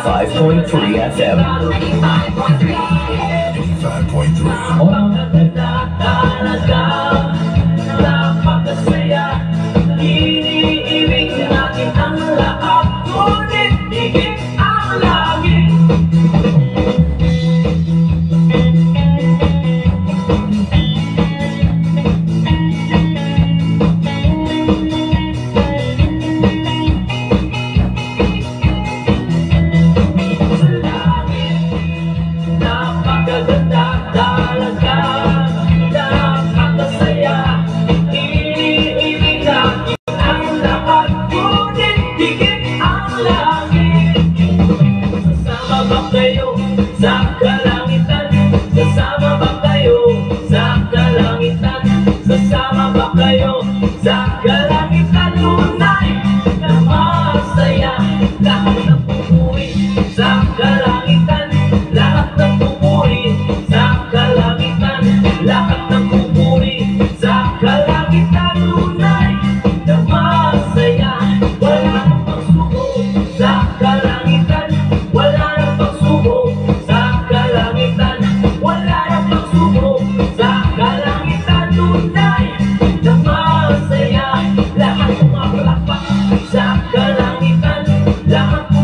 95.3 FM. 95.3. Napakaganda talaga, napakasaya. Iniibig natin ang lahat, ngunit higit ang langit. Sa langit, napakaganda talaga, napakasaya. Iniibig natin ang lahat, ngunit higit ang langit. Sasama ba kayo sa kalangitan? Sasama ba kayo sa kalangitan? Sasama ba kayo sa kalangitan? Tunay na masaya. Lahat ng pupuri sa kalangitan. Lahat ng pupuri sa kalangitan. Lahat ng pupuri sa kalangitan. Tunay na masaya. Wala nang pagsubok sa kalangitan. Wala nang pagsubok sa kalangitan. Wala nang pagsubok sa kalangitan. Tunay na masaya. Lahat pumapalakpak sa kalangitan. Lahat.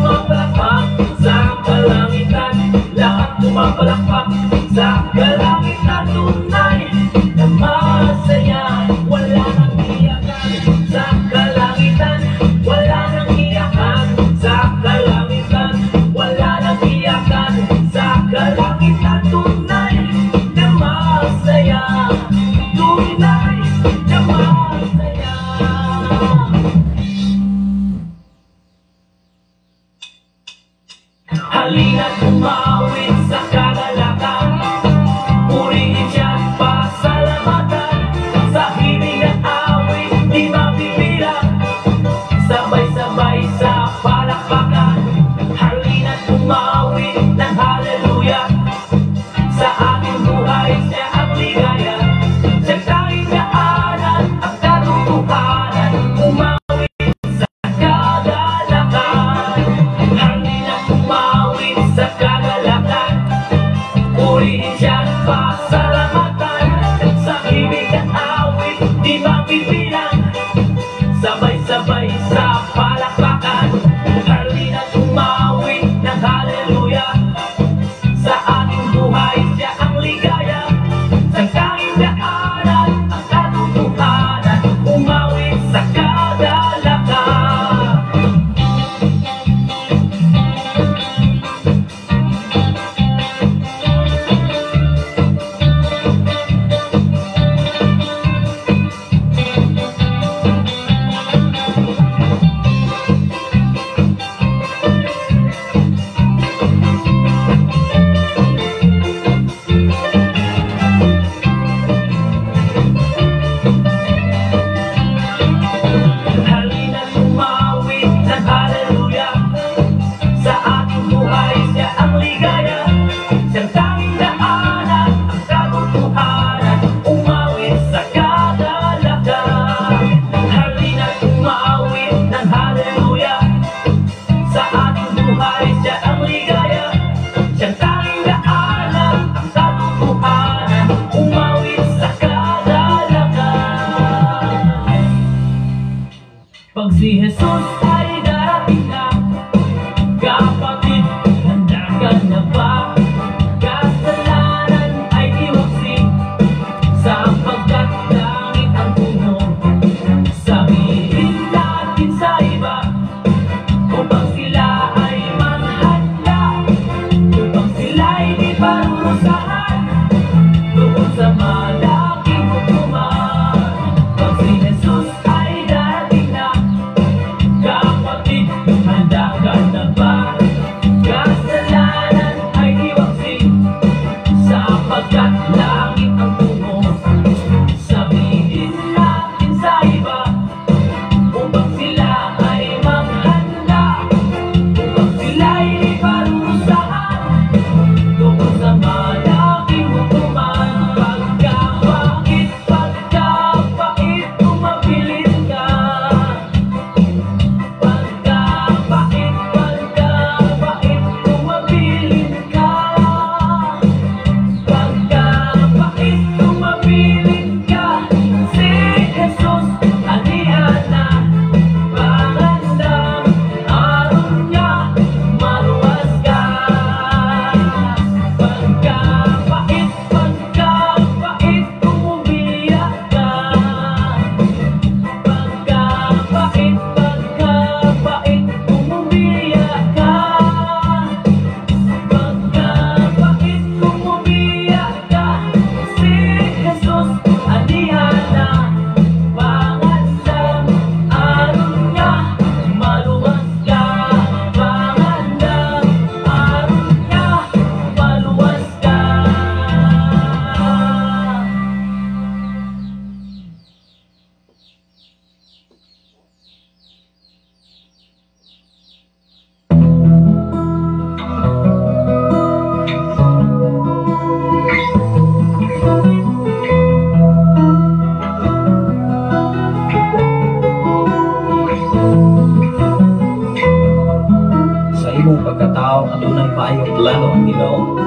tao adunay maayong plano ang Ginoo.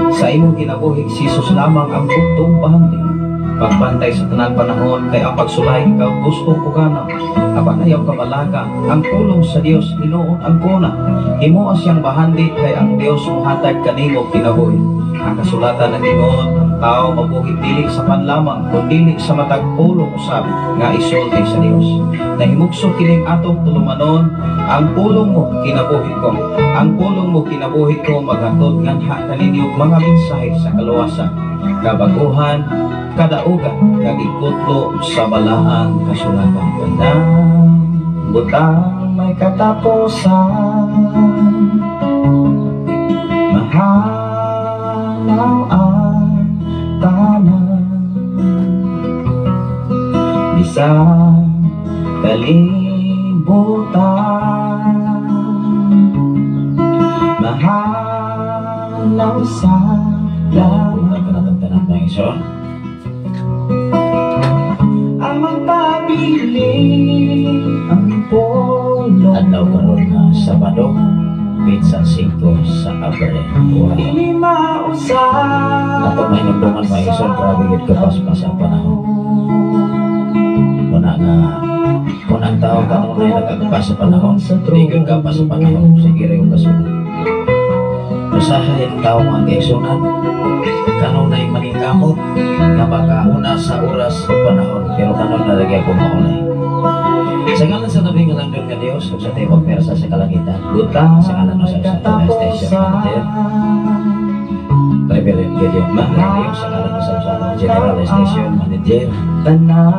Sa imong kinabuhi, si Jesus lamang ang buktong bahandi. Pagbantay sa tanan panahon kay ang pagsulay ikaw gusto pugana. Apan ayaw kabalaka, ang pulong sa Dios hinuon ang kuna. Himoa siyang bahandi kay ang Dios mohatag kanimo kinabuhi. Ang kasulatan nag-ingon, ang tao mabuhi dili sa pan lamang kun dili sa matag pulong usab nga isulti sa Dios. Nahimugso kining atong tulumanon, "Ang pulong mo kinabuhi ko." "Ang pulong mo kinabuhi ko" maghatod nganha kaninyo mga mensahe sa kaluwasan, kabaguhan, kadaugan, kag ikutlo sa balaang kasulatan. Tanang butang may katapusan, mahalaw ang tanan, bisan kalibutan, mahalaw sa Buntag kanatong tanan, mga igsoon. Ang magpabili ang pulong. Adlaw karon nga Sabado, petsa 5 sa Abril. Wow. Dili mausap. Ato mahinumduman, mga igsoon, grabe gid kapaspas ang panahon. Muna nga kung ang tao kanunay nagagpas sa panahon, di gyud ka pa sa panahon, sige ra yung kasunod. Usahay ang tao, mga kaigsunan, kanunay maningkamot nga makauna sa oras o panahon, pero kanon na lagi ako maulay. Sa ngalan sa labing nga nga Dios ug sa tibok persa sa kalangitan, Butang sa ngalan sa sa station manager, Reverend Gideon Magrario, sa ngalan sa sa General Station Manager, Tanan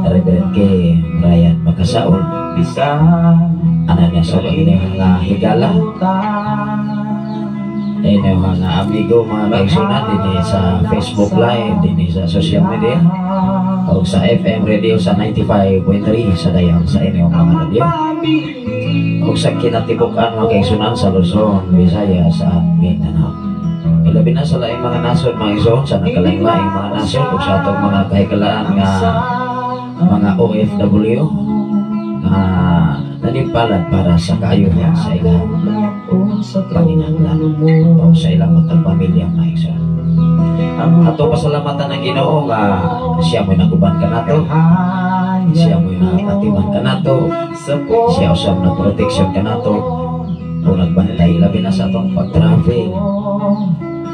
Reverend K. Brian Makasaol, bisan ana niya sa inyong mga higala, inyong mga amigo, mga kaigsunan dinhi sa Facebook Live, dinhi sa social media, o sa FM radio sa 95.3 sa dayan sa inyong mga radio, o sa kinatibuk-an, mga kaigsunan, sa Luzon, Visayas at Mindanao. Ilabi na sa laing mga nasod, mga igsoon, sa nagkalaing-laing mga nasod ug sa atong mga kahikalaan nga mga OFW nga nanimpalad para sa kaayuhan sa ilang panginahanglan o sa ilang matag pamilya, mga igsoon. Ato pasalamatan ang Ginoo nga siya mo'y naguban kanato, siya mo'y nakatiman kanato, siya usab na protection kanato o nagbantay labi na sa atong pag-travel.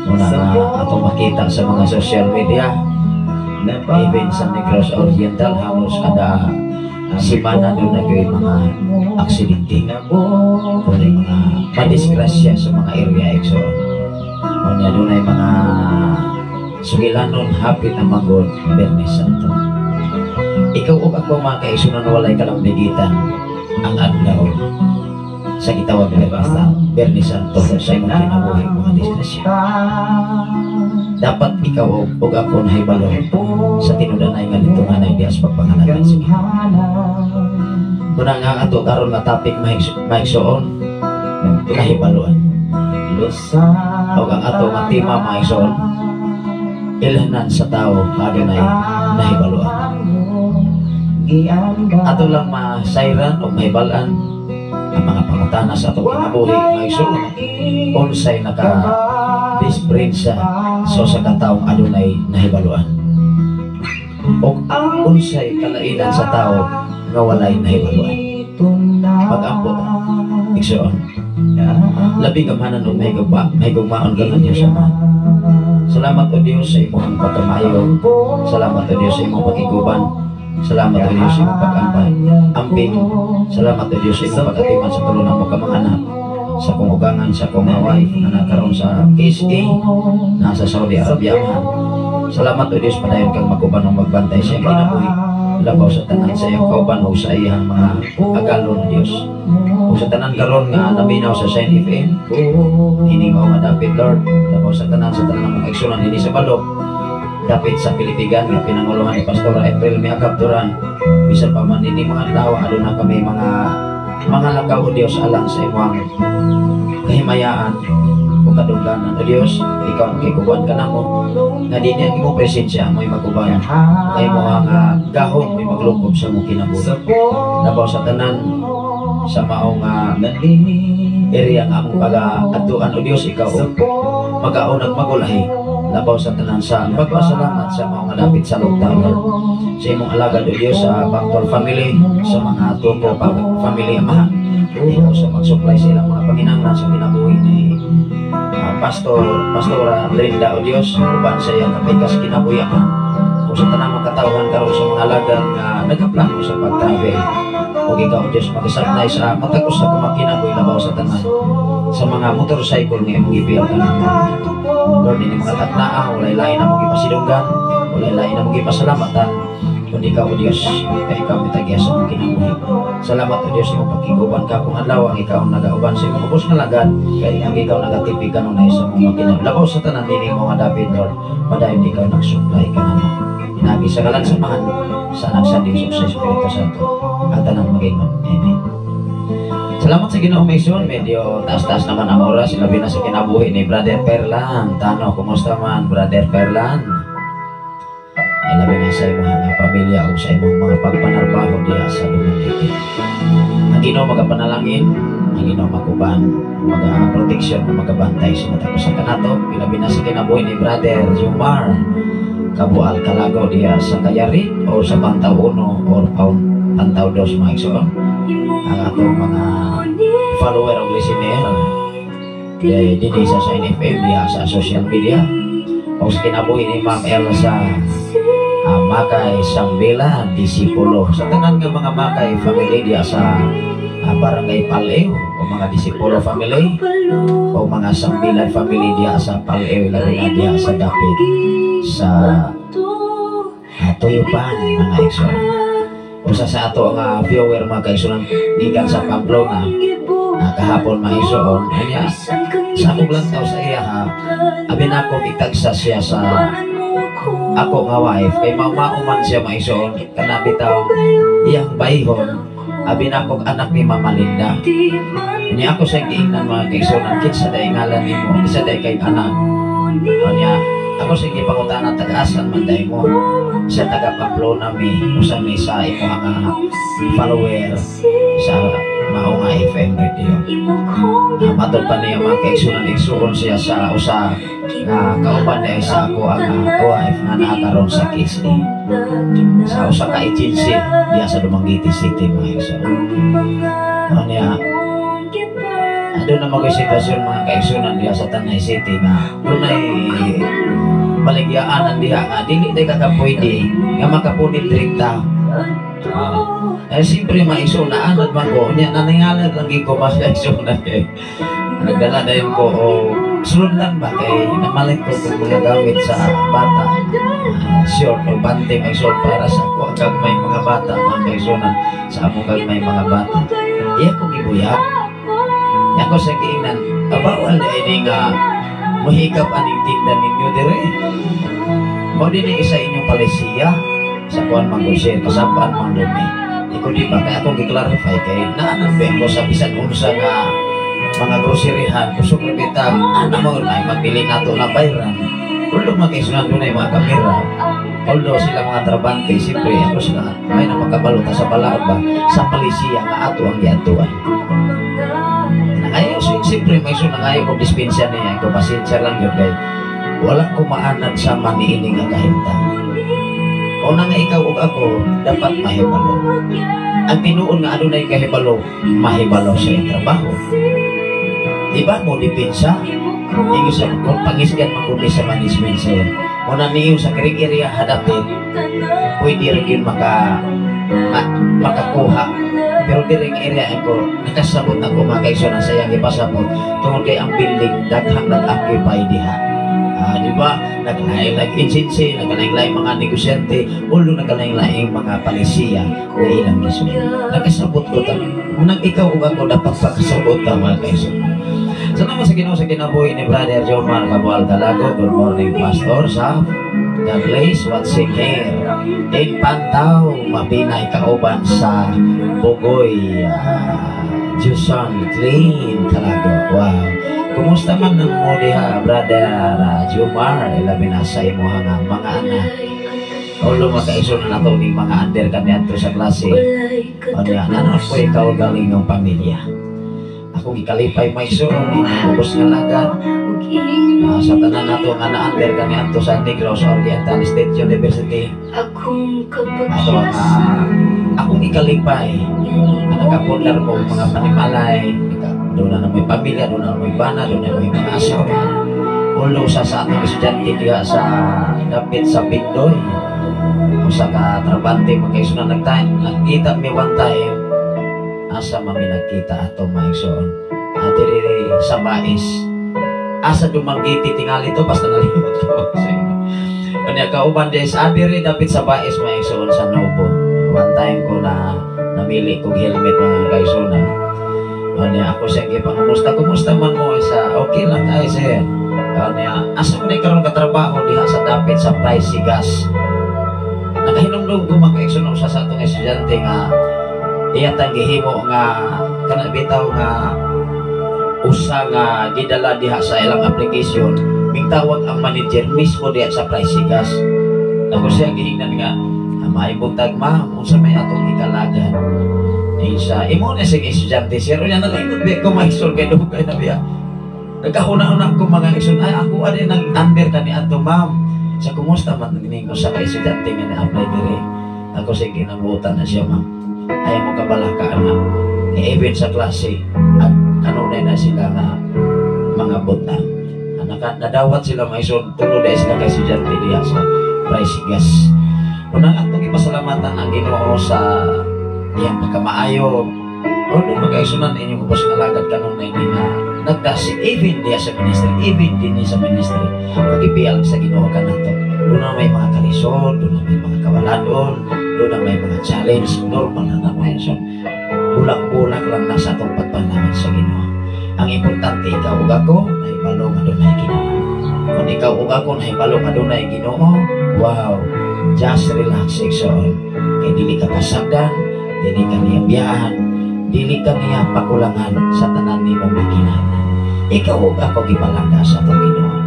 Una nga atong makita sa mga social media, even sa Negros Oriental, halos kada simana doon na gyud mga aksidente o mga madisgrasya sa mga area, igsoon. Unya doon ay mga sugilanon hapit ang manggod Biyernes Santo. Ikaw ug ako, mga kaigsunan, walay kalambigitan ang adlaw sa gitawag nga Biyernes Santo sa imong kinabuhi, mga disgrasya. Dapat ikaw ug ako nahibalo sa tinud-anay nga litunganay diha sa pagpangalagad sa Ginoo. Kuna nga ang ato karon nga topic, maigsoon, kahibaluan. O ang ato nga tema, mga igsoon, ilhanan sa tao adunay nahibaluan. Ato lang masayran o mahibalan ang mga pangutana sa atong kinabuhi, mga igsoon. Unsay naka best friend sa so sa kataong adunay nahibaluan? O unsay kalainan sa tao nga walay nahibaluan? Pag-ampo ta, igsoon. Labing gamhanan ug mahigugmaon ka nga Diyos Ama. Salamat o Diyos sa imong pagkamayo. Salamat o Diyos sa imong pagkiguban. Salamat o Diyos sa imong pag-ampay. Amping. Salamat o Diyos sa imong pag-atiman sa tulo namo ka mga anak. Sa kong ugangan, sa kong wife, nga nakaroon sa KSA, nasa Saudi Arabia man. Salamat o Diyos, padayon kang maguban o magbantay sa iyang kinabuhi. Labaw sa tanan sa iyang kauban o sa iyang mga agalon, Diyos. O sa tanan karon nga naminaw sa Shine FM, ini mao nga dapit, Lord, labaw sa tanan mga igsunan dinhi sa balok, dapit sa Pilipigan nga pinanguluhan ni Pastora April Miakap Duran. Bisan pa man ini mga adlaw aduna kami mga lakaw, o Dios, alang sa imong kahimayaan o kadungganan. O Dios, ikaw ang kikuban kanamo nga dinhi ang imong presensya mo'y maguban kay mo ang gahom mo'y maglungkob sa imong kinabuhi. Labaw sa tanan sa maong Area nga among pag-adtuan, o Dios, ikaw magaunag magulahi labaw sa tanan sa pagpasalamat sa mga dapit sa lockdown, Lord. Sa imong alagad, o Dios, sa Bangtol family, sa mga Tupo family, Amahan, ikaw sa mag-supply sa ilang mga panginahanglan sa kinabuhi ni Pastor, Pastora Linda, o Dios, uban sa iyang kapikas kinabuhi, Amahan. O sa tanang mga katawhan karon, sa mga alagad nga nagaplano sa pag-travel, o ikaw, o Dios, magisabnay sa matag usa ka makinabuhi, labaw sa tanan sa mga motorcycle nga imong gibiyaw kanamo. Lord, ini mga taknaa, walay lain na mong ipasidunggan, walay lain na mong ipasalamatan, kundi ikaw, O Diyos, kay ikaw mitagya sa mong kinabuhi. Salamat, O Diyos, imong pagkiguban ka kung adlaw ang ikaw ang nagauban sa imong ubos nga lagad, kay ang ikaw nagatipig kanunay sa mong kinabuhi. Labaw sa tanan dini mga dapit, Lord, padayon ikaw nagsupply kanamo. Inagi sa ngalan sa Amahan, sa Anak, sa Diyos, ug sa Espiritu Santo. Ang tanan magaingon. Amen. Salamat sa Ginoo, Mason. Medyo taas-taas naman ang oras. Labi na sa kinabuhi ni Brother Perlan. Tano, kumusta man, Brother Perlan? Ay labi na sa imong mga pamilya o sa imong mga pagpanarbaho diha sa Dumaguete. Ang Ginoo magapanalangin, ang Ginoo maguban, maga-protection, magabantay sa matag usa kanato. Labi na sa kinabuhi ni Brother Jumar Kabual Kalago diha sa Kayari o sa Pantaw 1 or Pantaw 2, mga igsoon. Ang atong mga follower o listener dinhi sa Shine FM diha sa social media o sa kinabuhi ni Ma'am Elsa Makay Sambila Disipulo, sa tanan nga mga Makay family diha sa Barangay Paleo o mga Disipulo family o mga Sambilan family diha sa Paleo, labi na diha sa dapit sa Tuyupan, mga igsoon. Usa sa ato nga viewer, mga kaigsoon, gikan sa Pamplona kahapon, mga igsoon. Unya sa akong lantaw sa iya ha, abi nako itagsa siya sa ako nga wife kay mamao man siya, mga igsoon, kana bitaw iyang bayhon. Abi nako, anak ni Mama Linda. Unya ako sa giingnan, mga kaigsoon, kinsa day ngalan nimo, kinsa day kay anak? Unya ako sa gipangutana, taga-asan man day mo? Siya taga Pamplona mi, usa mi sa imo nga follower sa mao nga FM radio. Matod pa niya, mga kaigsunan, igsuon siya sa usa nga kauban niya sa ako ang wife nga naa karon sa KSA sa usa ka agency diya sa Dumaguete City, mga igsoon. Ano niya, doon na mag sitwasyon, mga kaigsunan, diya sa Tanay City nga dunay baligyaanan diha nga dili day kakapwede nga makapunit direkta. Eh, siyempre, maiso na anad man ko nya, naningalan lang gid ko, mga kaigsunan, kay nagdala na yun ko o sulod lang ba kay namalit ko kung mga gamit sa bata, short o panty, may short para sa ako ang gagmay mga bata, mga kaigsunan, sa among gagmay mga bata. Iya ko gibuyag. Iya ko sa giingnan, bawal na ini nga muhikap aning tinda ninyo dire. Mao din ni isa inyong palisiya sa kuan man share kasabaan man dumi. Iko di ba kay akong gi-clarify kay naanan ba ko sa bisan unsa nga mga groceryhan kusog ra bitag ana mo na magdili nato na bayran. Although mga dunay mga kamera, although sila mga trabante, siyempre ako sila may na makabalota sa balaod ba sa palisiya nga ato ang giadtuan. Nangayo, so, siyempre may so nangayo ko dispensa niya, ko pasensya lang yun kay wala ko maanad sa maniini nga kahimtang. Una nga ikaw ug ako dapat mahibalo. Ang tinuod nga adunay kahibalo, mahibalo sa iyang trabaho. Di ba mo depensa? Ingo sa kung pangisgan man kundi sa management sir. Muna niyo sa kiring area hadapit, pwede rin yun makakuha. Pero diring area ako, nakasabot ako, mga kaigsoon, sa iyang ipasabot tungod kay ang building daghang nag-occupy diha. Di ba? Naglaing nag-agency, naglaing mga negosyante, ulo naglaing mga palisiya na ilang gisulod. Nakasabot ko ta. Unang ikaw ug ako dapat pakasabot ta, mga kaigsoon. Salamat sa Ginoo sa kinabuhi ni Brother Jomar Cabual Calago. Good morning, Pastor, sa the place watching here in Pantao, Mabinay, kauban sa Bugoy, Juson Clean Calago. Wow. Kumusta man nang mo diha, Brother Jomar, labi na sa imuha nga mga anak. Although makaison na nato ning mga under kaniadto sa klase. Ano yan, ano po ikaw galing ng pamilya. Akong ikalipay, mga igsoon, inyong ubos nga alagad. Sa tanan nato nga na-under kaniadto sa Negros Oriental State University. Ato ang akong ikalipay nga nakapundar mo mga panimalay, doon na may pamilya, doon na may bana, doon na may mga asawa. Although sa atong estudyante diha sa dapit sa Bindoy, usa ka trabante, mga igsoon, nagkita mi one time. Asa man mi nagkita ato, mga igsoon? At diri sa Bais, asa Dumaguete tingali to, basta nalimot ko sa inyo. Kanya kauban des adiri dapit sa Bais, mga igsoon, sa Nobo. One time ko na namili kog helmet, mga kaigsuonan. Kanya ako siya gipangumusta, "Kumusta man mo?" Isa, "Okay lang kay sir." Kanya, "Asa mo ni karon katrabaho?" "Diha sa dapit sa Pricey Gas." Nakahinumdum ko, mga kaigsoon, sa atong estudyante nga iya tang gihimo nga kana bitaw nga usa nga gidala diha sa ilang application, mingtawag ang manager mismo diha sa Pricey Gas. Tapos siya gihingnan nga, "Maayong buntag, ma'am, unsa may atong ikalagan?" Isa, "Imo na sig estudyante, sir." Unya nalimot bi ko, maisol, kay dugay na biya. Nagkahuna-huna ko, mga igsoon, "Ay, ako ani nag-under kani adto, ma'am." Sa, "Kumusta man ning usa ka estudyante nga na-apply diri?" Ako sige kinabutan na siya, "Ma'am. Ayaw mo kabalaka nga. Even sa klase at kanunay na sila nga mga butang." Nadawat sila, mga igsoon, tulo dahil sila kay estudyante diha sa Pricey Gas. Unang atong ipasalamatan ang Ginoo sa iyang pagkamaayo. Although, mga kaigsunan, inyong ubos nga alagad kanunay ni nga nagdasi even diha sa ministry, even din sa ministry, pag-ipiyal sa Ginoo kanato. Doon na may mga kalisod, doon na may mga kawaladon, doon na may mga challenge, normal na naman. So, bulak-bulak lang na sa atong pagpanawag sa Ginoo. Ang importante, ikaw ug ako nahibalo nga dunay Ginoo. Kung ikaw ug ako nahibalo nga dunay Ginoo, wow, just relax, igsoon. Kay dili ka pasagdan, dili ka niya biyaan, dili ka niya pakulangan sa tanan nimong gikinahanglan. Ikaw ug ako gipalangga sa atong Ginoo.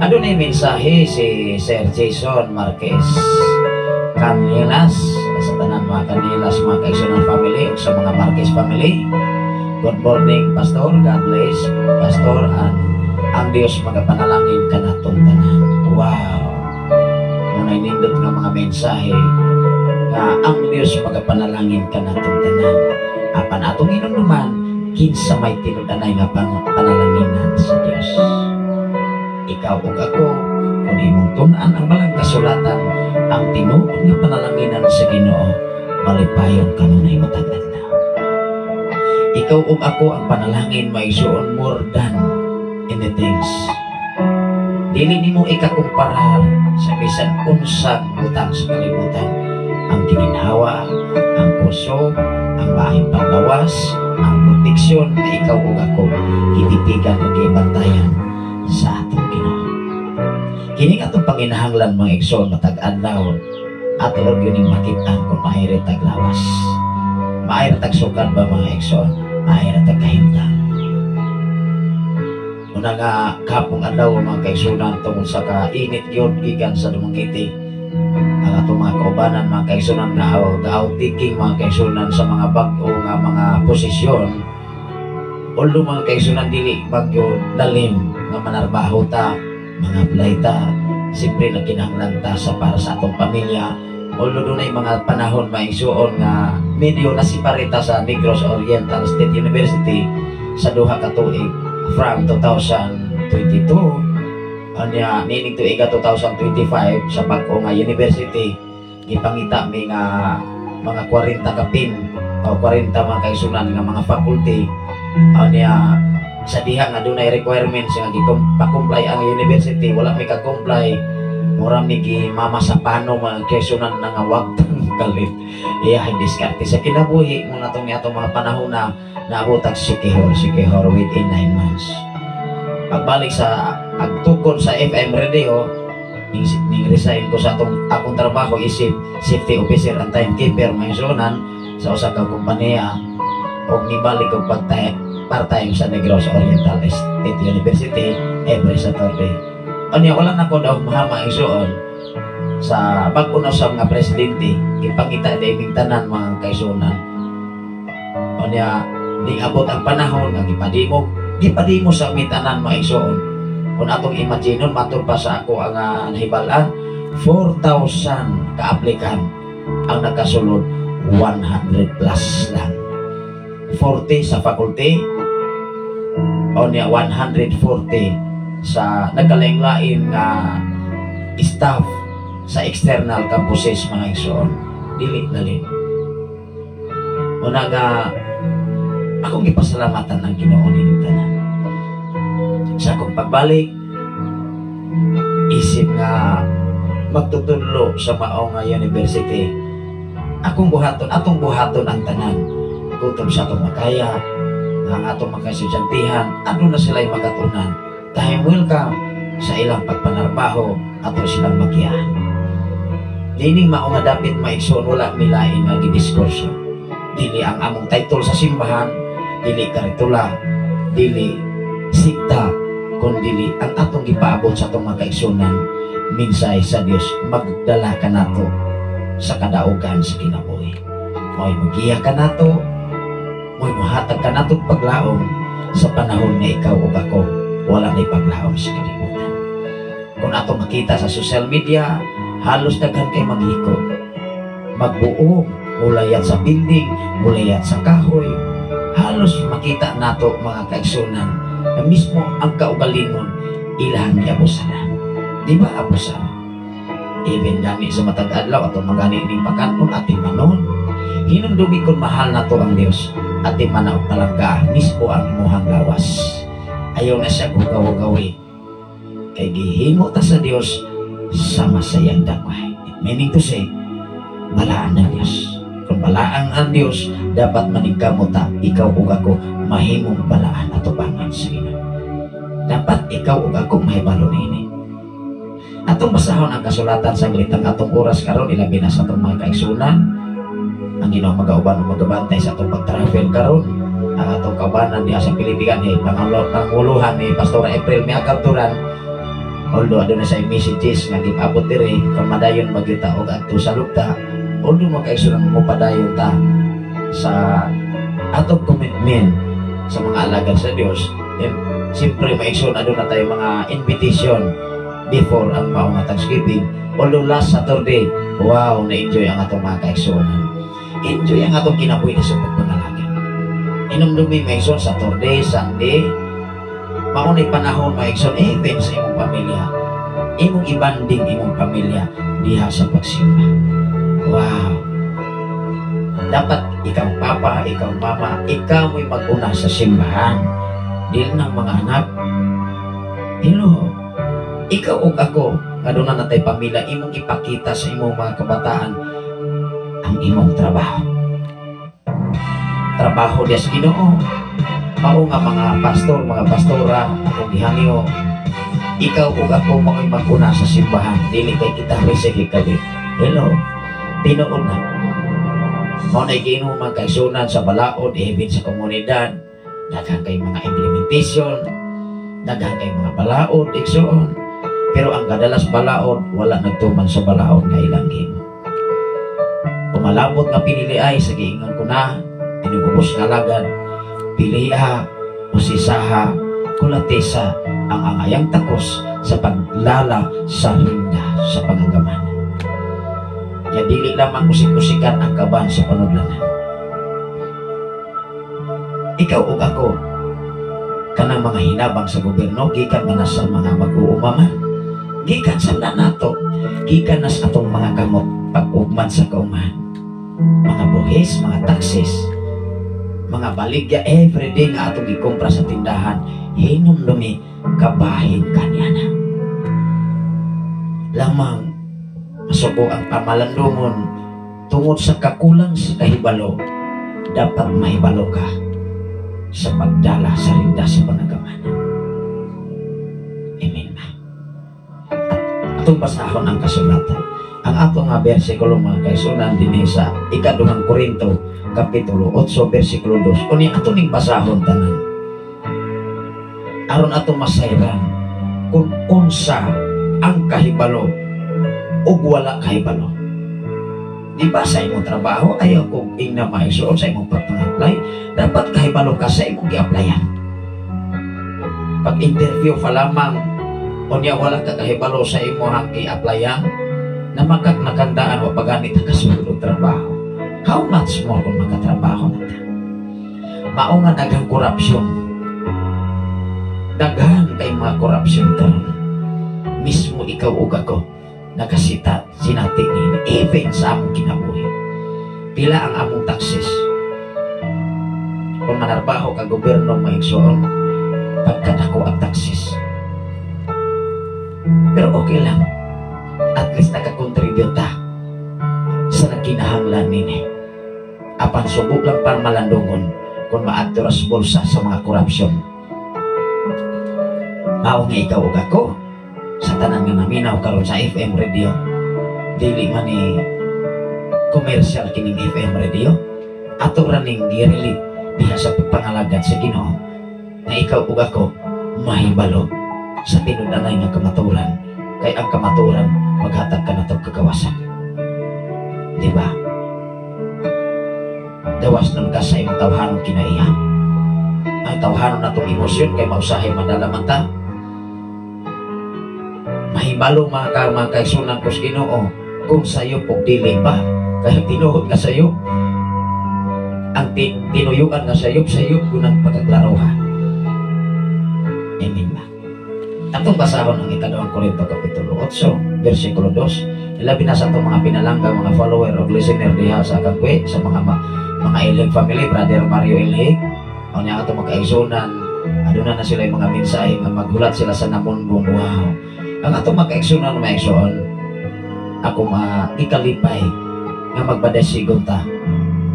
Adunay mensahe si Sir Jason Marquez Canilas sa tanan mga Canilas, mga kaigsunan family ug sa mga Marquez family. Good morning, Pastor. God bless, Pastor, and ang Dios magapanalangin kanatong tanan. Wow. Muna nindot nga mga mensahe nga ang Dios magapanalangin kanatong tanan. Apan atong hinumduman kinsa may tinud-anay nga panalanginan sa Dios. Ikaw ug ako, kung imong tun-an ang balang kasulatan, ang tinuod nga panalanginan sa Ginoo, malipayon kanunay matag adlaw. Ikaw ug ako, ang panalangin, maigsuon, more than anything. Dili nimo ikakumparar sa bisan unsang butang sa kalibutan. Ang giginhawa, ang kusog, ang maayong panglawas, ang proteksyon na ikaw ug ako gitipigan ug gibantayan sa atong Ginoo. Kini atong panginahanglan, mga igsoon, matag adlaw ato og ning makit-an kung maayo tag lawas. Maayo tag sukad ba, mga igsoon? Maayo tag kahimtang. Una nga kapong adlaw, mga kaigsunan, tungod sa kainit gyud gikan sa Dumaguete. Ang atong mga kaubanan, mga kaigsunan, nga out taking, mga kaigsunan, sa mga bag-o nga mga posisyon. Although, mga kaigsunan, dili bagyo lalim nga manarbaho ta, mga apply ta, siyempre nagkinahanglan ta sa para sa atong pamilya. Although dunay mga panahon, maigsuon, nga medyo nasiparita sa Negros Oriental State University sa 2 ka tuig from 2022 anya niining tuiga 2025 sa bag-o nga university. Gipangita mi nga mga 40 ka pin o 40, mga kaigsunan, nga mga faculty. Anya sa diha nga dunay requirements nga gipa-comply ang university, wala mi ka-comply. Mura mi gi mama sa pano, mga kaigsunan, na nga wag kalit iya diskarte sa kinabuhi mo na tong atong mga panahon na naabot ang Siquijor, Siquijor within 9 months. Pagbalik sa pagtukod sa FM radio, ning resign ko sa atong akong trabaho isip safety officer and timekeeper, mga igsunan, sa usa ka kompanya og nibalik og part-time part-time sa Negros Oriental State University every Saturday. Anya wala na ko daw mahama, igsuon, sa bag-o na sa mga presidente, gipangita di iming tanan, mga kaigsunan. Anya Ning abot ang panahon nga gipadimo, gipadimo sa mitanan, mga igsoon. Kung atong imaginon, matod pa sa ako ang nahibal-an, 4,000 ka-applicant ang nakasulod, 100 plus lang. 40 sa faculty o niya 140 sa nagkalain-lain nga staff sa external campuses, mga igsoon. Dili lalin. Una nga akong gipasalamatan ang Ginoo nining tanan. Sa akong pagbalik, isip nga magtutudlo sa mao nga university, akong buhaton, atong buhaton ang tanan kutob sa atong makaya nga ang atong mga kaestudyante aduna sila makatunan. Time will come sa ilang pagpanarbaho, ato silang magiyahan. Dining mao nga dapit, maigsoon, wala milain nga gidiskurso. Dili ang among title sa simbahan, dili karitula, dili sikta, kun dili ang atong gipaabot sa atong mga kaigsunan, mensahe sa Dios magdala kanato sa kadaugan sa kinabuhi. Mo'y mugiya kanato, mo'y muhatag kanato paglaom sa panahon nga ikaw ug ako wala na'y paglaom sa kalibutan. Kung ato makita sa social media, halos daghan kay maghikot, magbuo, mulayat sa building, mulayat sa kahoy. Halos makita nato, mga kaigsunan, na mismo ang kaugalingon ilahang giabusaran. Di ba abusaran? Even gani sa matag adlaw ato magani ning pakanon ating manon. Hinumdumi kung mahal nato ang Dios, ating manaog palangga mismo ang imuhang lawas. Ayaw na siya hugaw-hugawi. Kay gihimo ta sa Dios sama sa iyang dagway. Meaning to say, balaan ng Dios. Kung balaan ang Dios, dapat maningkamot ta, ikaw ug ako, mahimong balaan atubangan sa Ginoo. Dapat ikaw ug ako mahibalo niini. Atong basahon ang kasulatan sa glitang atong oras karon, ilabi na sa atong mga kaigsunan. Ang Ginoo magauban ug magabantay sa atong pag-travel karon. Ang atong kaubanan diha sa Pilipinas ni Pangulo, panguluhan ni Pastor April Miagabturan. Although aduna sa messages nga gipaabot diri kung madayon magyuta og adto sa lukta, although mga kaigsunan mo padayon ta sa atong commitment sa mga alagad sa Dios. And siyempre, maigsoon, aduna tayo mga invitation before ang mao nga Thanksgiving. Although last Saturday, wow, na-enjoy ang atong mga kaigsuonan. Enjoy ang atong kinabuhi sa pagpangalagad. Hinumdumi, maigsoon, Saturday, Sunday, mao na'y panahon, maigsoon, even sa imong pamilya. Imong ibanding imong pamilya diha sa pagsimba. Wow! Dapat ikaw papa, ikaw mama, ikaw mo'y mag-una sa simbahan. Dili ng mga anak. Hello. Ikaw ug ako, nga doon na natay pamilya, imong ipakita sa imong mga kabataan ang imong trabaho. Trabaho diya sa Ginoo. Mao nga mga pastor, mga pastora, akong gihangyo, ikaw ug ako mao'y mag-una sa simbahan. Dili kay kita receive kali. Hello. Tinuod na. Mao na Ginoo, mga kaigsunan, sa balaod, even sa komunidad, daghan kay mga implementation, daghan kay mga balaod, igsoon. Pero ang kadalas balaod, wala nagtuman sa balaod nga ilang himo. Pumalabot nga pinili ay, sa giingon ko na, tinubos nga alagad, pilia, usisaha, kulatisa, ang angayang takos sa paglala sa rinda sa pangagaman. Ya dili lamang usik-usikan ang kaban sa panudlanan. Ikaw ug ako, kanang mga hinabang sa gobyerno, gikan man na sa mga mag-uumama, gikan sa nato, gikan na sa atong mga kamot pag-ugman sa kaumahan. Mga buhis, mga taxes, mga baligya everyday nga atong gikumpra sa tindahan, hinumdumi kabahin kaniya na. Lamang masuko ang pamalandungon tungod sa kakulang sa kahibalo, dapat mahibalo ka sa pagdala sa rinda sa panagamanan. Amen ba? At atong basahon ang kasulatan. Ang ato nga bersikulo, mga kaigsunan, dinhi sa Ikaduhang Korinto kapitulo 8 bersikulo 2. Unya ato ning basahon tanan. Aron ato masayran kung unsa ang kahibalo ug wala kahibalo. Di ba sa imong trabaho, ayaw kong ingna maisuot sa imong pagpangaplano. pag-apply, dapat kahibalo ka sa imong gi-applyan. Pag-interview pa lamang, unya wala ka kahibalo sa imong gi-applyan, na makak nakandaan wa paganit ka og trabaho. How much more kung makatrabaho na ta? Mao nga daghang korupsyon. Daghan kay mga korupsyon karon. Mismo ikaw ug ako nakasita sinati niini even sa among kinabuhi. Pila ang among taxes? Kung manarbaho ka gobyerno, maigsoon, pagkadako ang taxes. Pero okay lang. At least nakakontribute ta sa nagkinahanglan nini. Apan subo lang para malandungon kung maadto ra sa bulsa sa mga korupsyon. Mao nga ikaw ug ako sa tanan nga naminaw karon sa FM radio, dili man ni commercial kining FM radio, ato ra ning gi-relate diha sa pagpangalagad sa Ginoo na ikaw ug ako mahibalo sa tinud-anay nga kamatuoran, kay ang kamatuoran maghatag kanatog kagawasan. Di ba? Gawas nun ka sa imong tawhanon kinaiya. Ang tawhanon natong emosyon kay mausahay madala man ta. Mahibalo mga kaigsunan ko sa Ginoo kung sayop og dili ba. Kaya tinuod nga sayop. Ang tinuyuan nga sayop, sayop kunang pagkaklaroha. Amen ba? Atong basahon ang ikaduhang Korinto kapitulo 8, versikulo 2. Ilabi na sa atong mga pinalangga, mga follower o listener diha sa Kagwe, sa mga Ilhig family, Brother Mario Ilhig. Unya atong mga kaigsunan, aduna na sila yung mga mensahe nga maghulat sila sa namunbon. Wow. Ang atong mga kaigsunan, mga igsoon, ako maikalipay nga magbadasigon ta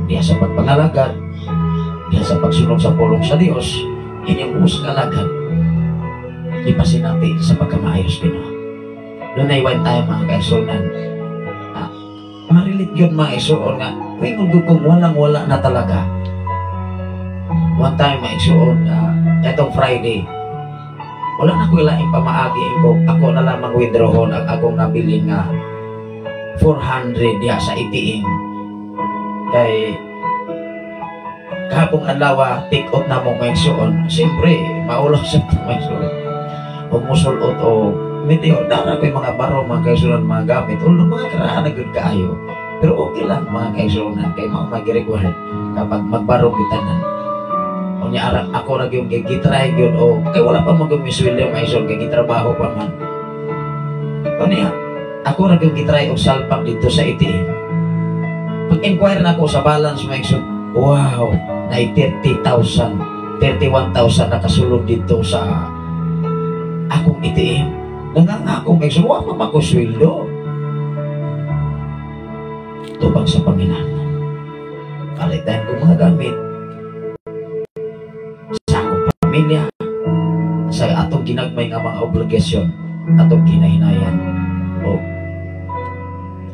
diha sa pagpangalagad, diha sa pagsunod sa pulong sa Dios, inyong ubos nga alagad, ipasinati sa pagkamaayos Ginoo. Dunay one time mga kaigsunan, marilit yun mga igsoon nga wingon ko kung walang-wala na talaga. One time mga igsoon, etong Friday, wala na ko ilaing pamaagi ko, ako na lamang withdrawon ang akong nabili nga 400 diha sa ATM. Kay kahapong adlaw take out na mo mga igsoon, siyempre maulaw sa mga igsoon. O musulot o medyo dara ko'y mga baro mga kaigsunan mga gamit, ulo mga karaan na gud kaayo. Pero okay lang mga kaigsunan kay mao magirequired kapag magbaro gitanan. Unya arang ako ra gyud kay gitry gyud o kay wala pa man gyud misweldo mga igsoon kay gitrabaho pa man. Unya ako ra gyud gitry og salpak dito sa ATM. Pag-inquire na ako sa balance mga igsoon, wow, na 30,000, 31,000 nakasulod dito sa akong ATM. Nangangako mga igsoon, wa pa man ko sweldo. Tubag sa panginahanglan. Palitan ko mga gamit sa akong pamilya, sa atong ginagmay nga mga obligasyon, atong kinahinayan. O,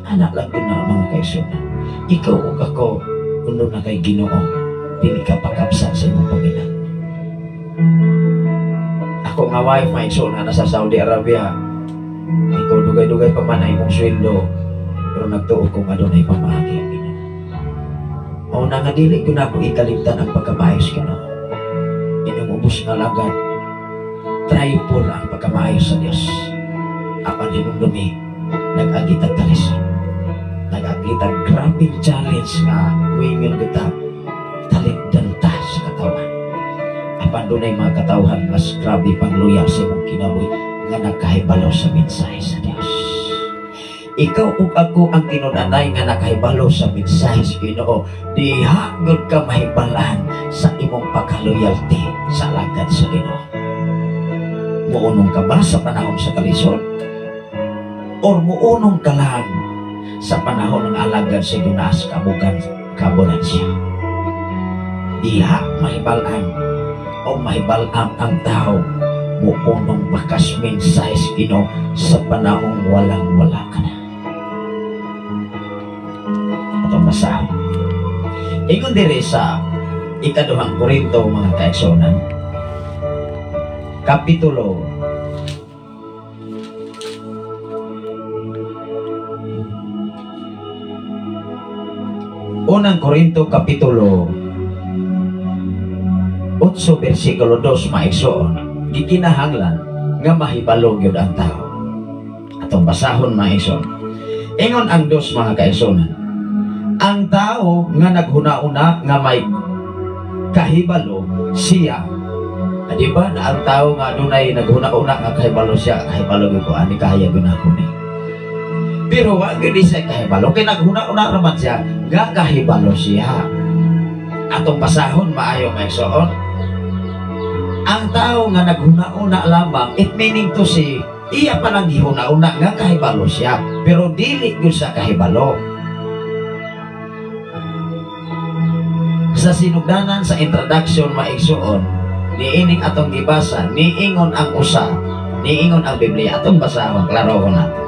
anak lang din na mga kaigsunan. Ikaw ug ako, kuno na kay Ginoo, dili ka pakabsan sa imong panginahanglan. Ako nga wife, mga igsoon nga nasa Saudi Arabia, ikaw dugay-dugay pa man ang imong sweldo, pero nagtuo ko nga dunay pamaagi ang Ginoo. Mao na nga dili gyud nako ikalimtan ang pagkamaayos Ginoo. Inyong ubos nga alagad, triple ang pagkamaayos sa Dios. Apan hinumdumi, nag-agitag kalisod, nag-agitag grabeng challenge nga muingon kita, talikdan ta sa katawan. Apan dunay mga katawhan mas grabe pang luyar sa imong kinabuhi nga nakahibalo sa mensahe sa Dios. Ikaw ug ako ang tinud-anay nga nakahibalo sa mensahe sa Ginoo, diha gyud ka mahibalan sa imong pagka-loyalty sa alagad sa Ginoo. Muunong ka ba sa panahon sa kalisod? Or muunong ka lang sa panahon ng alagad sa Ginoo sa kabugan kabulansya? Diha mahibalan o mahibalan ang tao muunong bakas mensahe sa Ginoo sa panahong walang-wala ka na. Atong basahon. Ingon diri sa ikaduhang Korinto mga kaigsuonan, kapitulo 1 Korinto kapitulo 8 versikulo 2, maigsoon, gikinahanglan nga mahibalo gyud ang tao. Atong basahon, maigsoon. Ingon ang 2, mga kaigsuonan, ang tao nga naghuna-una nga may kahibalo siya. Di ba na ang tao nga adunay naghuna-una nga kahibalo siya, kahibalo gyud ko ani, kaya gyud ako ni. Pero wa gyud siya kahibalo kay naghuna-una naman siya nga kahibalo siya. Atong basahon maayo, maigsoon. Ang tao nga naghuna-una lamang, it meaning to say, iya pa lang gihuna-una nga kahibalo siya, pero dili gyud siya kahibalo. Sa sinugdanan sa introduction, maigsoon, niining atong gibasa, niingon ang usa, niingon ang Biblia, atong basahon, klaro ko nato.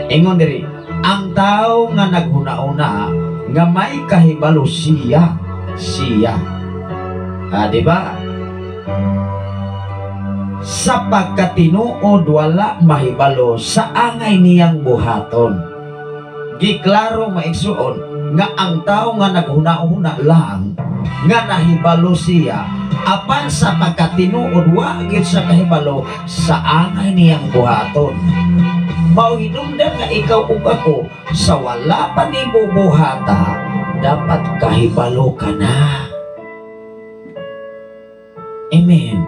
Ingon diri, ang tao nga naghuna-una nga may kahibalo siya, siya. Di ba? Sa pagkatinuod wala mahibalo sa angay niyang buhaton. Giklaro, maigsuon, nga ang tao nga naghuna-una lang nga nahibalo siya, apan sa pagkatinuod wa gyud sa kahibalo sa angay niyang buhaton. Mao hinungdan nga ikaw ug ako sa wala pa nimo buhata, dapat kahibalo ka na. Amen.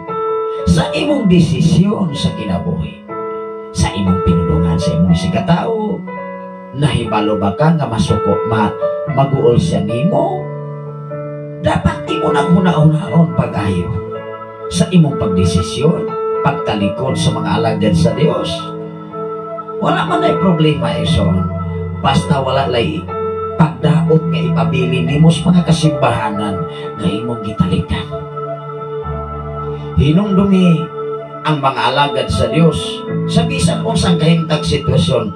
Sa imong desisyon sa kinabuhi, sa imong pinulungan, sa imong isigkatao, nahibalo ba ka nga masuko, maguol siya nimo? Dapat imo nang huna-hunaon pag-ayo sa imong pagdesisyon, pagtalikod sa mga alagad sa Dios. Wala man ay problema, ison. Basta wala lay pagdaot nga ipabili nimo sa mga kasimbahanan nga imong gitalikan. Hinumdumi ang mga alagad sa Dios sa bisan unsang kahimtang sitwasyon,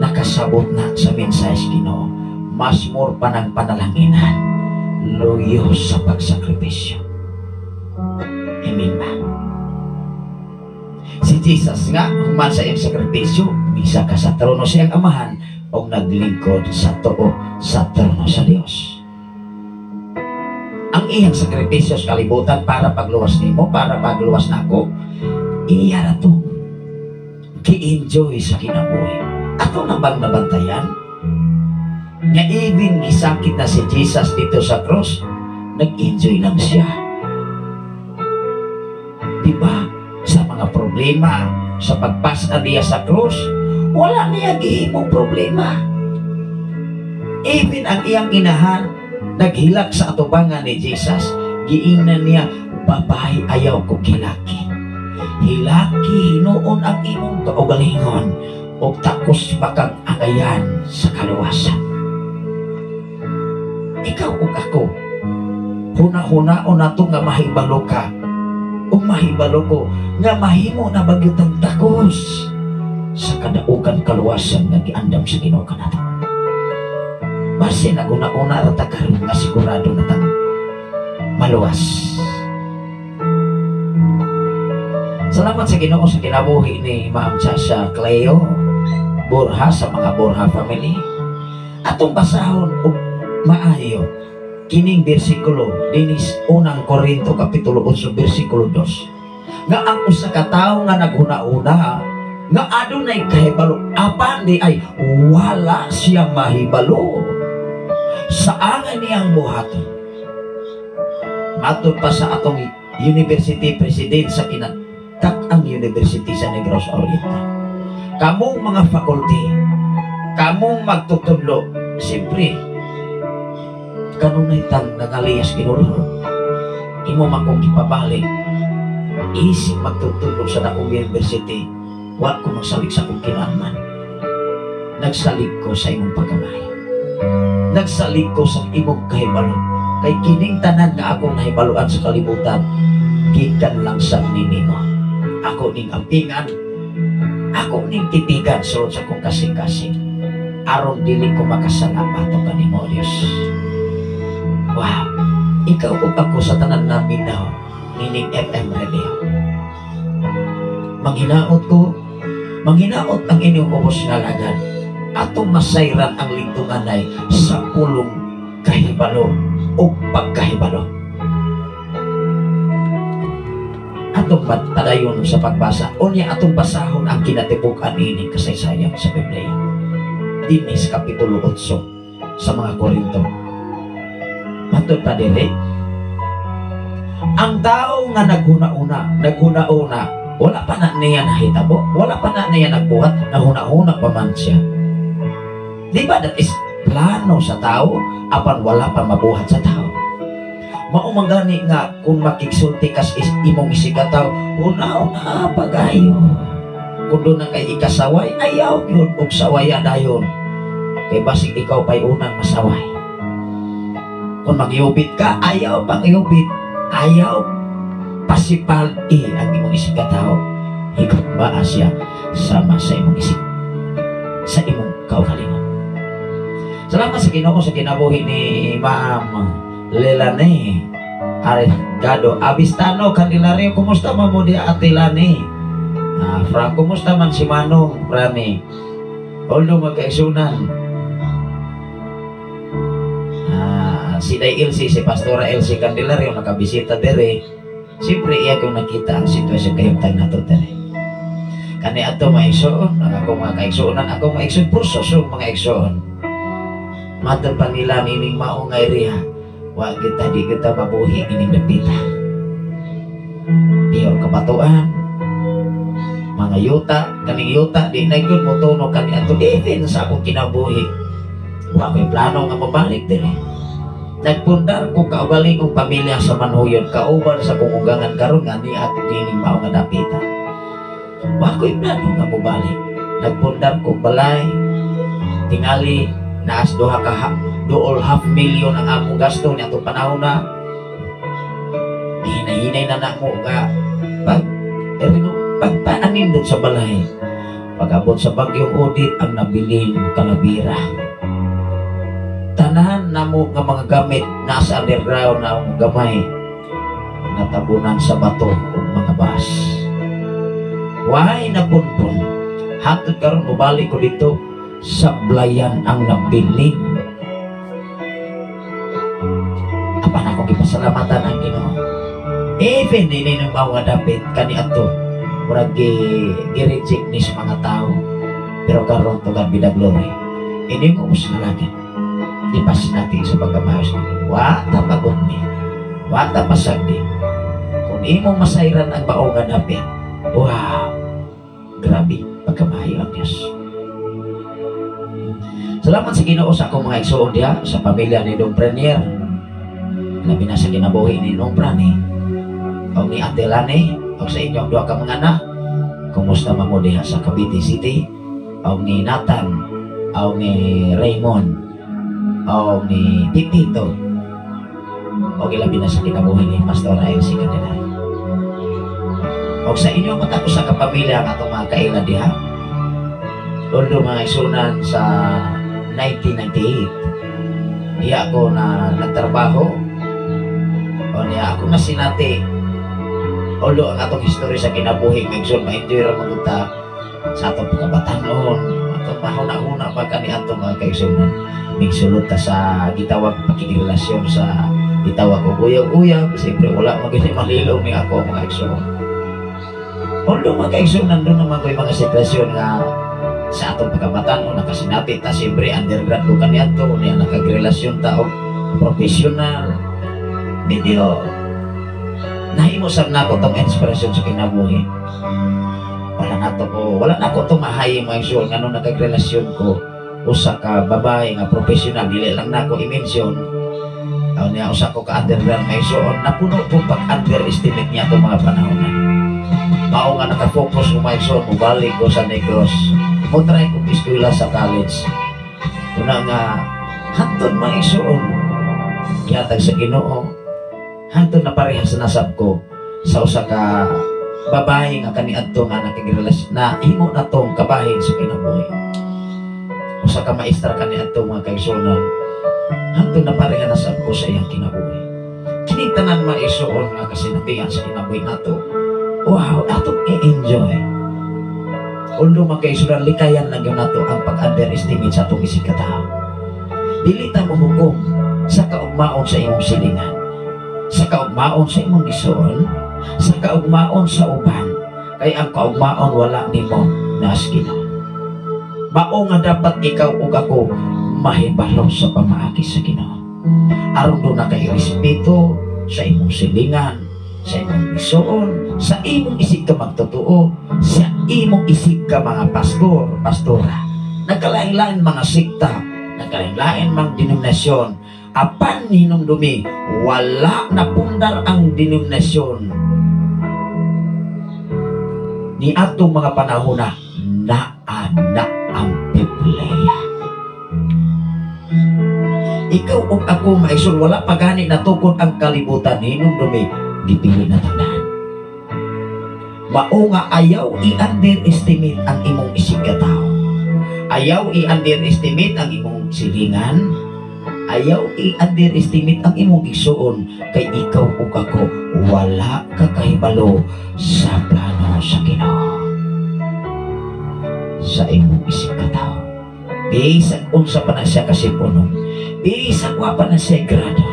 nakasabot na sa mensahe sa Ginoo. Mas more pa ng panalanginan, loyo sa pagsakripisyo. Amen ba? Si Jesus nga, human sa iyang sakripisyo, bisa ka sa trono siyang amahan o naglingkod sa tuo sa trono sa Dios. Ang iyang sakripisyo sa kalibutan para pagluwas nimo, para pagluwas nako, iya ra to ki-enjoy sa kinabuhi. Ato na bang nabantayan? Nga even gisakit na si Jesus dito sa cross, nag-enjoy lang siya. Diba? Sa mga problema, sa pagpasa niya sa cross, wala niya gihimong problema. Even ang iyang inahan, naghilak sa atubangan ni Jesus, giingnan niya, babae, ayaw ko hilaki. Hilaki, hinuon ang imong kaugalingon, o takos bakang angayan sa kaluwasan. Ikaw ug ako, huna-hunaon nato nga mahibalo ka, ug mahibalo ko, nga mahimo na bagyutang takos sa kadaugan kaluwasan nga giandam sa Ginoo kanato. Base naguna-una ra ta karon nga sigurado na tang maluwas. Salamat sa Ginoo sa kinabuhi ni Ma'am Sasha Cleo Borja sa mga Borja family. Atong basahon og maayo kining bersikulo dinis unang Korinto kapitulo 8 bersikulo 2, nga ang usa ka tawo nga naghuna-una nga adunay kahibalo apan di ay wala siya mahibalo sa angay niyang buhaton. Matod pa sa atong university president sa kinatak-ang university sa Negros Oriental, kamong mga faculty, kamong magtutudlo, siyempre kanunay tang nangaliyas Ginoo, imo makong gipabalik isip magtutudlo sa dakong university, wa ko magsalig sa akong kinahanglan. Nagsalig ko sa imong pagkamay, nagsalig ko sa imong kahibalo, kay kining tanan nga akong nahibaluan sa kalibutan gikan lang sa ninimo. Ako ning ampingan, ako ning titigan sulod sa akong kasing-kasing, aron dili ko makasala batok kanimo, Dios. Wow, ikaw ug ako sa tanan naminaw nining FM Radio. Manghinaot ko, manghinaot ang inyong ubos nga alagad, atong masayran ang lingtunganay sa pulong kahibalo o pagkahibalo. Atong padayon sa pagbasa. Unya atong basahon ang kinatibuk-an ining kasaysayan sa Biblia. Dinhi sa Kapitulo 8 sa mga Korinto. Matod pa diri, ang tao nga naghuna-una, naghuna-una, wala pa na niya nahitabo, wala pa na niya nagbuhat, naghuna-una pa man siya. Di ba that is plano sa tao, apan wala pa mabuhat sa tao? Mao man gani nga kung makigsulti kas is imong isigkatawo, huna-huna pagayo. Kung duna kay ikasaway, ayaw yun og sawaya dayon. Kay basig ikaw pa'y unang masaway. Kung magyubit ka, ayaw pang yubit. Ayaw pasipal-i ang imong isigkatawo. Higugmaa siya sama sa imong isig sa imong kaugalingon. Salamat sa Ginoo sa kinabuhi ni Ma'am Lelane Arigado Abistano Candelario. Kumusta man mo di, Ate Lani? Ah, Frank, kumusta man si Manong Rani? Although magkaisunan. Ah, si Day Elsie, si Pastora Elsie Candelario nakabisita dere. Siyempre iya kong nakita ang sitwasyon kahimtang nato dere. Kani ato maigsoon, ang akong mga kaigsuonan, akong mga igsoon, pursos mga igsoon. Matod pa nila nining mao nga area, wa kita, di kita mabuhi ining dapita. Piyor kabatuan, mga yuta, kaning yuta, di na gyud mo tuno kani ato even sa akong kinabuhi. Wa ko'y plano nga mabalik diri. Nagpundar ko kaugalingong pamilya sa Manhuyon, kauban sa kong ugangan karon nga ni ato dining mao nga dapita. Wa ko'y plano nga mobalik. Nagpundar ko balay, tingali naas duha ka duol half million ang among gasto ni atong panahon na hinay-hinay na namo nga pag pero pagpaanindot sa balay. Pag-abot sa bagyong Odette, ang nabilin kalabira. Tanan namo nga mga gamit nasa underground na among gamay natabunan sa bato ug mga bus. Why napunpon? Hantod karon mobalik ko dito, sablayan ang nabilin. Apan ako gipasalamatan ang Ginoo. Even ini ng mga dapit kani ato murag gi-reject ni sa mga tao. Pero karon, to God be the glory. Ini mo sa langit. Ipas natin sa pagkamayos. Wa ta pagod ni. Wa ta pasagdi. Kung imong masayran ang mao nga dapit, wow, grabe pagkamayo ang Diyos. Salamat sa Ginoo sa akong mga igsoon diha sa pamilya ni Dong Premier. Labi na sa kinabuhi ni Dong Prani o ni Ate Lani o sa inyong duha ka mga anak. Kumusta man mo diha sa Cavite City? O ni Nathan o ni Raymond o ni Titito o gilabi na sa kinabuhi ni Pastor Elsie Candelaria. O sa inyong matapos sa kapamilya ang atong mga kaila diha. Although mga isunan sa 1998, diya ako na nagtrabaho o niya ako na sinati. Although ang atong history sa kinabuhi, medyo ma-enjoy ra man ta sa atong pagkabatanon, atong mahuna-huna pa kani atong mga kaigsunan. Migsulod ta sa gitawag pakikirelasyon sa gitawag og uyab-uyab. Siyempre wala man gini malilong ni ako, mga igsoon. Although mga kaigsunan, doon naman ko'y mga sitwasyon nga sa atong pagkabatanon nakasinati ta. Siyempre undergrad ko kaniadto niya, nakagrelasyon ta og professional. Medyo nahimo sab nako tong inspirasyon sa kinabuhi. Wala na to ko, wala na ko tumahay, mga igsoon, ngano nakagrelasyon ko usa ka babae nga professional, dili lang nako i-mention. Aw niya usa ko ka undergrad, mga igsoon, napuno ko pag underestimate niya itong mga panahon na. Mao nga nakafocus ko, mga igsoon, mobalik ko sa Negros. Mo try ko eskwela sa college. Una nga hantod, mga igsoon, gihatag sa Ginoo, hantod na parehas na nasab ko sa usa ka babae nga kaniadto nga nakigrelasyon na himo na tong kabahin sa kinabuhi. Usa ka maestra kaniadto, mga kaigsuonan, hantod na pareha na sab ko sa iyang kinabuhi. Kini tanan, mga igsoon, nga kasinatian sa kinabuhi nato. Wow, atong i-enjoy. Although mga kaigsuonan, likayan lang yun nato ang pag-underestimate sa atong isig katao. Dili ta mohukom sa kaugmaon sa imong silingan. Sa kaugmaon sa imong igsoon, sa kaugmaon sa uban, kay ang kaugmaon wala nimo naas Ginoo. Mao nga dapat ikaw ug ako mahibalo sa pamaagi sa Ginoo, aron duna kay respeto sa imong silingan, sa imong igsuon, sa imong isig ka magtotoo, sa imong isig ka mga pastor, pastora. Nagkalain-lain mga sekta, nagkalain-lain mga denominasyon. Apan hinumdumi, wala na pundar ang denominasyon ni atong mga panahon na naa na ang Biblia. Ikaw ug ako, maigsoon, wala pa gani natukod ang kalibutan, hinumdumi, gipili na tanan. Mao nga ayaw i-underestimate ang imong isig tao. Ayaw i-underestimate ang imong silingan. Ayaw i-underestimate ang imong igsuon, kay ikaw ug ako wala ka kahibalo sa plano sa Ginoo sa imong isig katao. Bisag unsa pa na siya kasipunon, bisag wa pa na siya grado,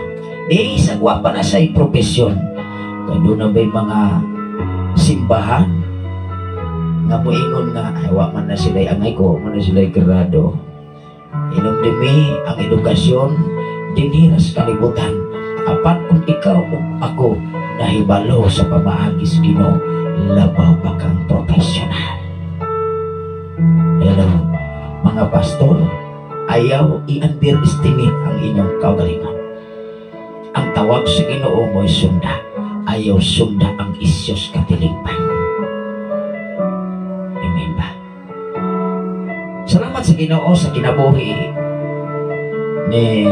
bisag wa pa na siya profesyon, kay duna ba'y mga simbahan nga moingon nga, "Ay, wa man na sila angay ko, wa man na sila grado." Hinumdumi, ang edukasyon dinhi ra sa kalibutan. Apan kung ikaw o ako nahibalo sa pamaagi sa Ginoo, labaw pa kang profesional. Hello, mga pastor, ayaw i-underestimate ang inyong kaugalingon. Ang tawag sa Ginoo mo'y sunda. Ayaw sunda ang isyos katilingban. Amen ba? Salamat sa Ginoo sa kinabuhi ni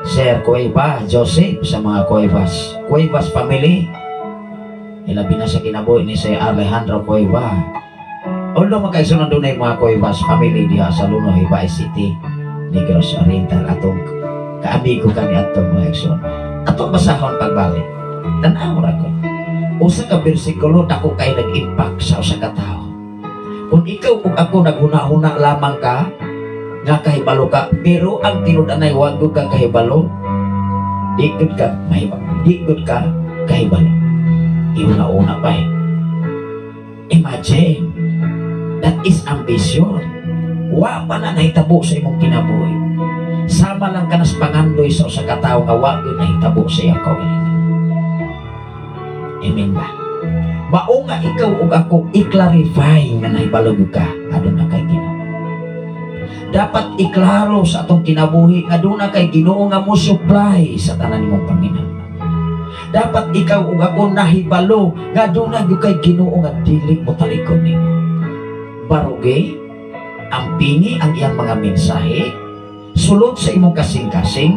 Sir Cueva Joseph, sa mga Cuevas, Cuevas family. Ilabi na sa kinabuhi ni Sir Alejandro Cueva. Although, magkaigsoon, dunay mga Cuevas family diha sa Luno, Hibay City, Negros Oriental, atong kaamigo kami atong mga igsoon. Atong basahon pagbalik. Tan-aw ra ko. Usa ka bersikulo, dako kay nag-impact sa usa ka tawo. Kung ikaw ug ako naghuna-huna lamang ka nga kahibalo ka, pero ang tinud-anay wa gud ka kahibalo, di gud ka mahibalo, di gud ka kahibalo. Iuna-una pa eh. Imagine, that is ambition. Wa pa na nahitabo sa imong kinabuhi. Sama lang ka nas pangandoy sa usa ka tawo nga wa gyud nahitabo sa iyang kaugalingon. Amen ba? Mao nga ikaw ug ako i-clarify nga nahibalo gyud ka aduna kay Ginoo. Dapat iklaro sa atong kinabuhi nga aduna kay Ginoo nga mo supply sa tanan nimong panginahanglan. Dapat ikaw ug ako nahibalo nga aduna gyud kay Ginoo nga dili mo talikod nimo. Barugi, ampingi ang iyang mga mensahe, sulod sa imong kasing-kasing,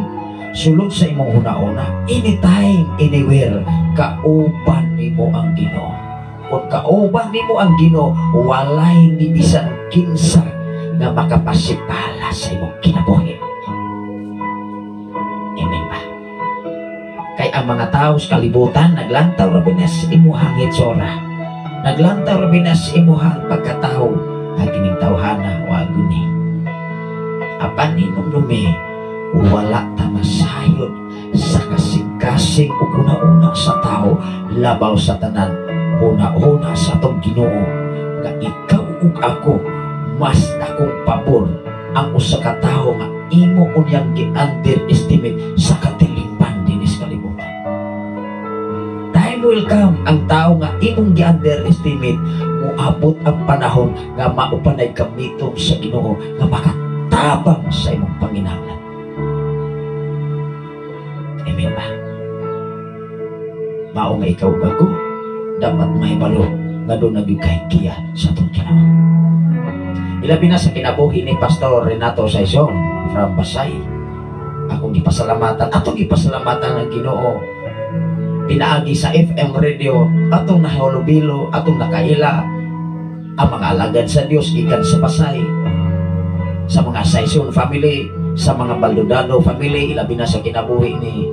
sulod sa imong huna-huna, anytime, anywhere, kauban nimo ang Ginoo. Kung kauban nimo ang Ginoo, walay ni bisan kinsa nga makapasipala sa imong kinabuhi. Amen ba? Kay ang mga tao sa kalibutan, naglantaw ra binas imuhang hitsura. Naglantaw ra binas imuhang pagkatao. Ang kining tawhana, wa guni. Apan hinumdumi, wala ta masayod sa kasing-kasing ug huna-huna sa tao, labaw sa tanan huna-huna sa atong Ginoo, nga ikaw ug ako mas dakong pabor ang usa ka tawo nga imo unyang gi-underestimate sa katilingban dinhi sa kalibutan. Time will come, ang tao nga imong gi-underestimate, moabot ang panahon nga maupanay gamiton sa Ginoo nga makatabang sa imong panginahanglan. Amen ba? Mao nga ikaw ug ako dapat mahibalo nga duna gyud kay giya sa atong Ginoo. Ilabi na sa kinabuhi ni Pastor Renato Saison from Pasay. Akong gipasalamatan, atong gipasalamatan ang Ginoo pinaagi sa FM radio, atong nahalubilo, atong nakaila ang mga alagad sa Dios gikan sa Pasay, sa mga Saison family, sa mga Baldodano family, ilabi na sa kinabuhi ni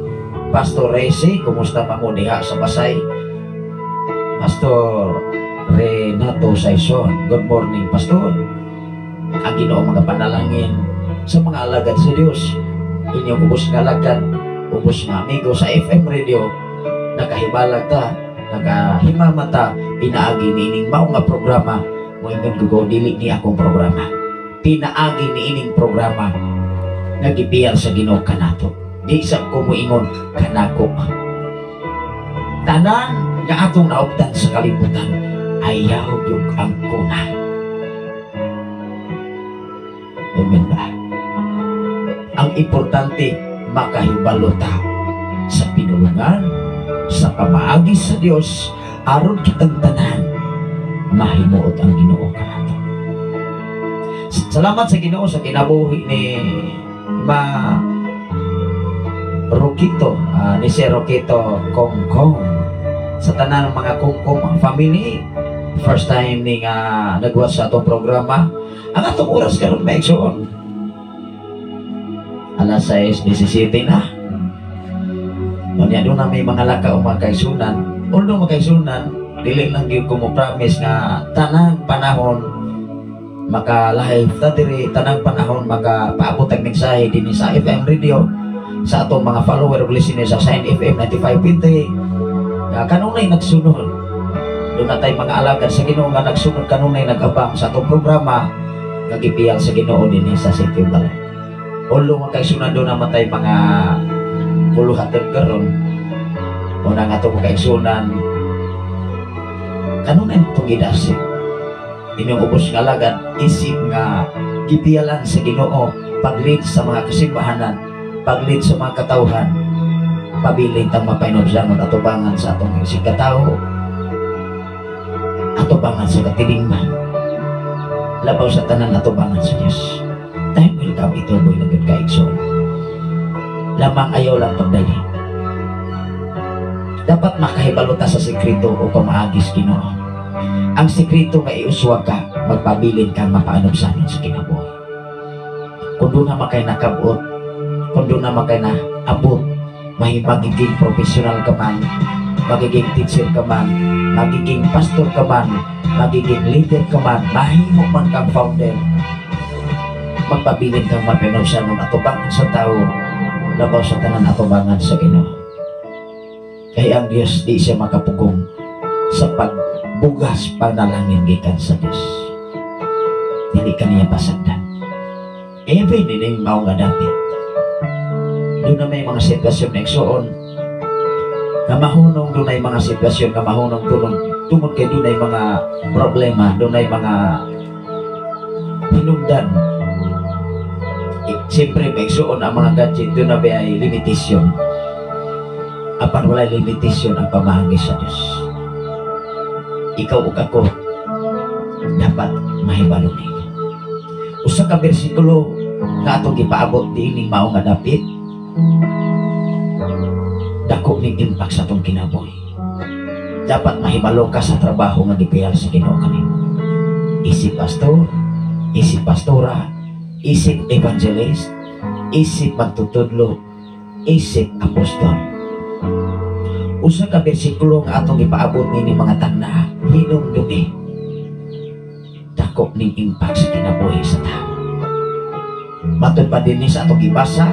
Pastor Rese. Kumusta pa mo diha sa Pasay? Pastor Renato Saison, good morning, Pastor. Ang Ginoo mga panalangin sa mga alagad sa Dios, inyong ubos nga alagad, ubos nga amigo sa FM radio, nakahibalag ta. Nagahimamata pinaagi niining mao nga programa. Moingon ko, dili ni akong programa, pinaagi niining programa nga gipiyal sa Ginoo kanato. Di sa ko moingon kanako. Tanan nga atong naupdan sa kalibutan, ayaw gyud ang kuna. Amen ba? Ang importante, makahibalo ta sa pinulungan, sa pamaagi sa Dios, aron kitang tanan mahimuot ang Ginoo kanato. Salamat sa Ginoo sa kinabuhi ni Ma Rokito, ni Sir Rokito Kongkong. Sa tanan mga Kongkong family, first time ni nga nagwatch sa atong programa. Ang atong oras karon, mga igsoon, alas 6:17 na. Unya doon na may mga laka o mga kaigsunan. Although mga kaigsunan, dili lang gyud ko mo promise nga tanang panahon maka live ta diri, tanang panahon maka paabot ang mensahe dinhi sa FM radio sa atong mga follower ug listener sa Sign FM 95.3 nga kanunay nagsunod. Doon na tay mga alagad sa Ginoo nga nagsunod, kanunay nag-abang sa atong programa nga gipiyal sa Ginoo dinhi sa City of Balay. Although mga kaigsunan, doon naman tay mga puluhatan karon. Una nga atong mga kaigsunan, kanunay itong gidasig inyong ubos nga alagad, isip nga gipiyalan sa Ginoo, pag-lead sa mga kasimbahanan, pag-lead sa mga katawhan, pabilin tang mapahinumdanon atubangan sa atong isigkatawo, atubangan sa katilingban, labaw sa tanan, atubangan sa Diyos. Time will come, ituboy na gyud, kaigsoon. Lamang ayaw lang pagdali. Dapat makahibalo ta sa sekreto o pamaagi sa Ginoo. Ang sekreto nga iuswag ka, magpabilin ka mapaanumsanon sa kinabuhi. Kung doon na makay nakabot, kung doon na makay naabot, may magiging professional ka man, magiging teacher ka man, magiging pastor ka man, magiging leader ka man, mahimo man kang founder, magpabilin kang mapahinumdanon atubangan sa tao, labaw sa tanan, atubangan sa Ginoo. Kaya ang Diyos, di siya makapugong sa pagbugas panalangin gikan sa Diyos. Dili kaniya pasagdan. Even ining mao nga dapit. Doon na may mga sitwasyon na, igsuon, nga mahunong. Doon ay mga sitwasyon nga mahunong tungod, tungod kay doon ay mga problema, doon ay mga hinungdan. Eh, siyempre, maigsuon, ang mga gadget doon na ba ay limitation. Apan walay limitation ang pamaagi sa Diyos. Ikaw ug ako dapat mahibalo ni. Usa ka bersikulo nga atong gipaabot diining mao nga dapit, dako ning impact sa atong kinabuhi. Dapat mahibalo ka sa trabaho nga gipiyal sa Ginoo kanimo. Isip pastor, isip pastora, isip evangelist, isip magtutudlo, isip apostol. Usa ka bersikulo nga atong gipaabot nini mga tagna, hinumdumi, dako ning impact sa kinabuhi sa tao. Matod pa dinhi sa atong gibasa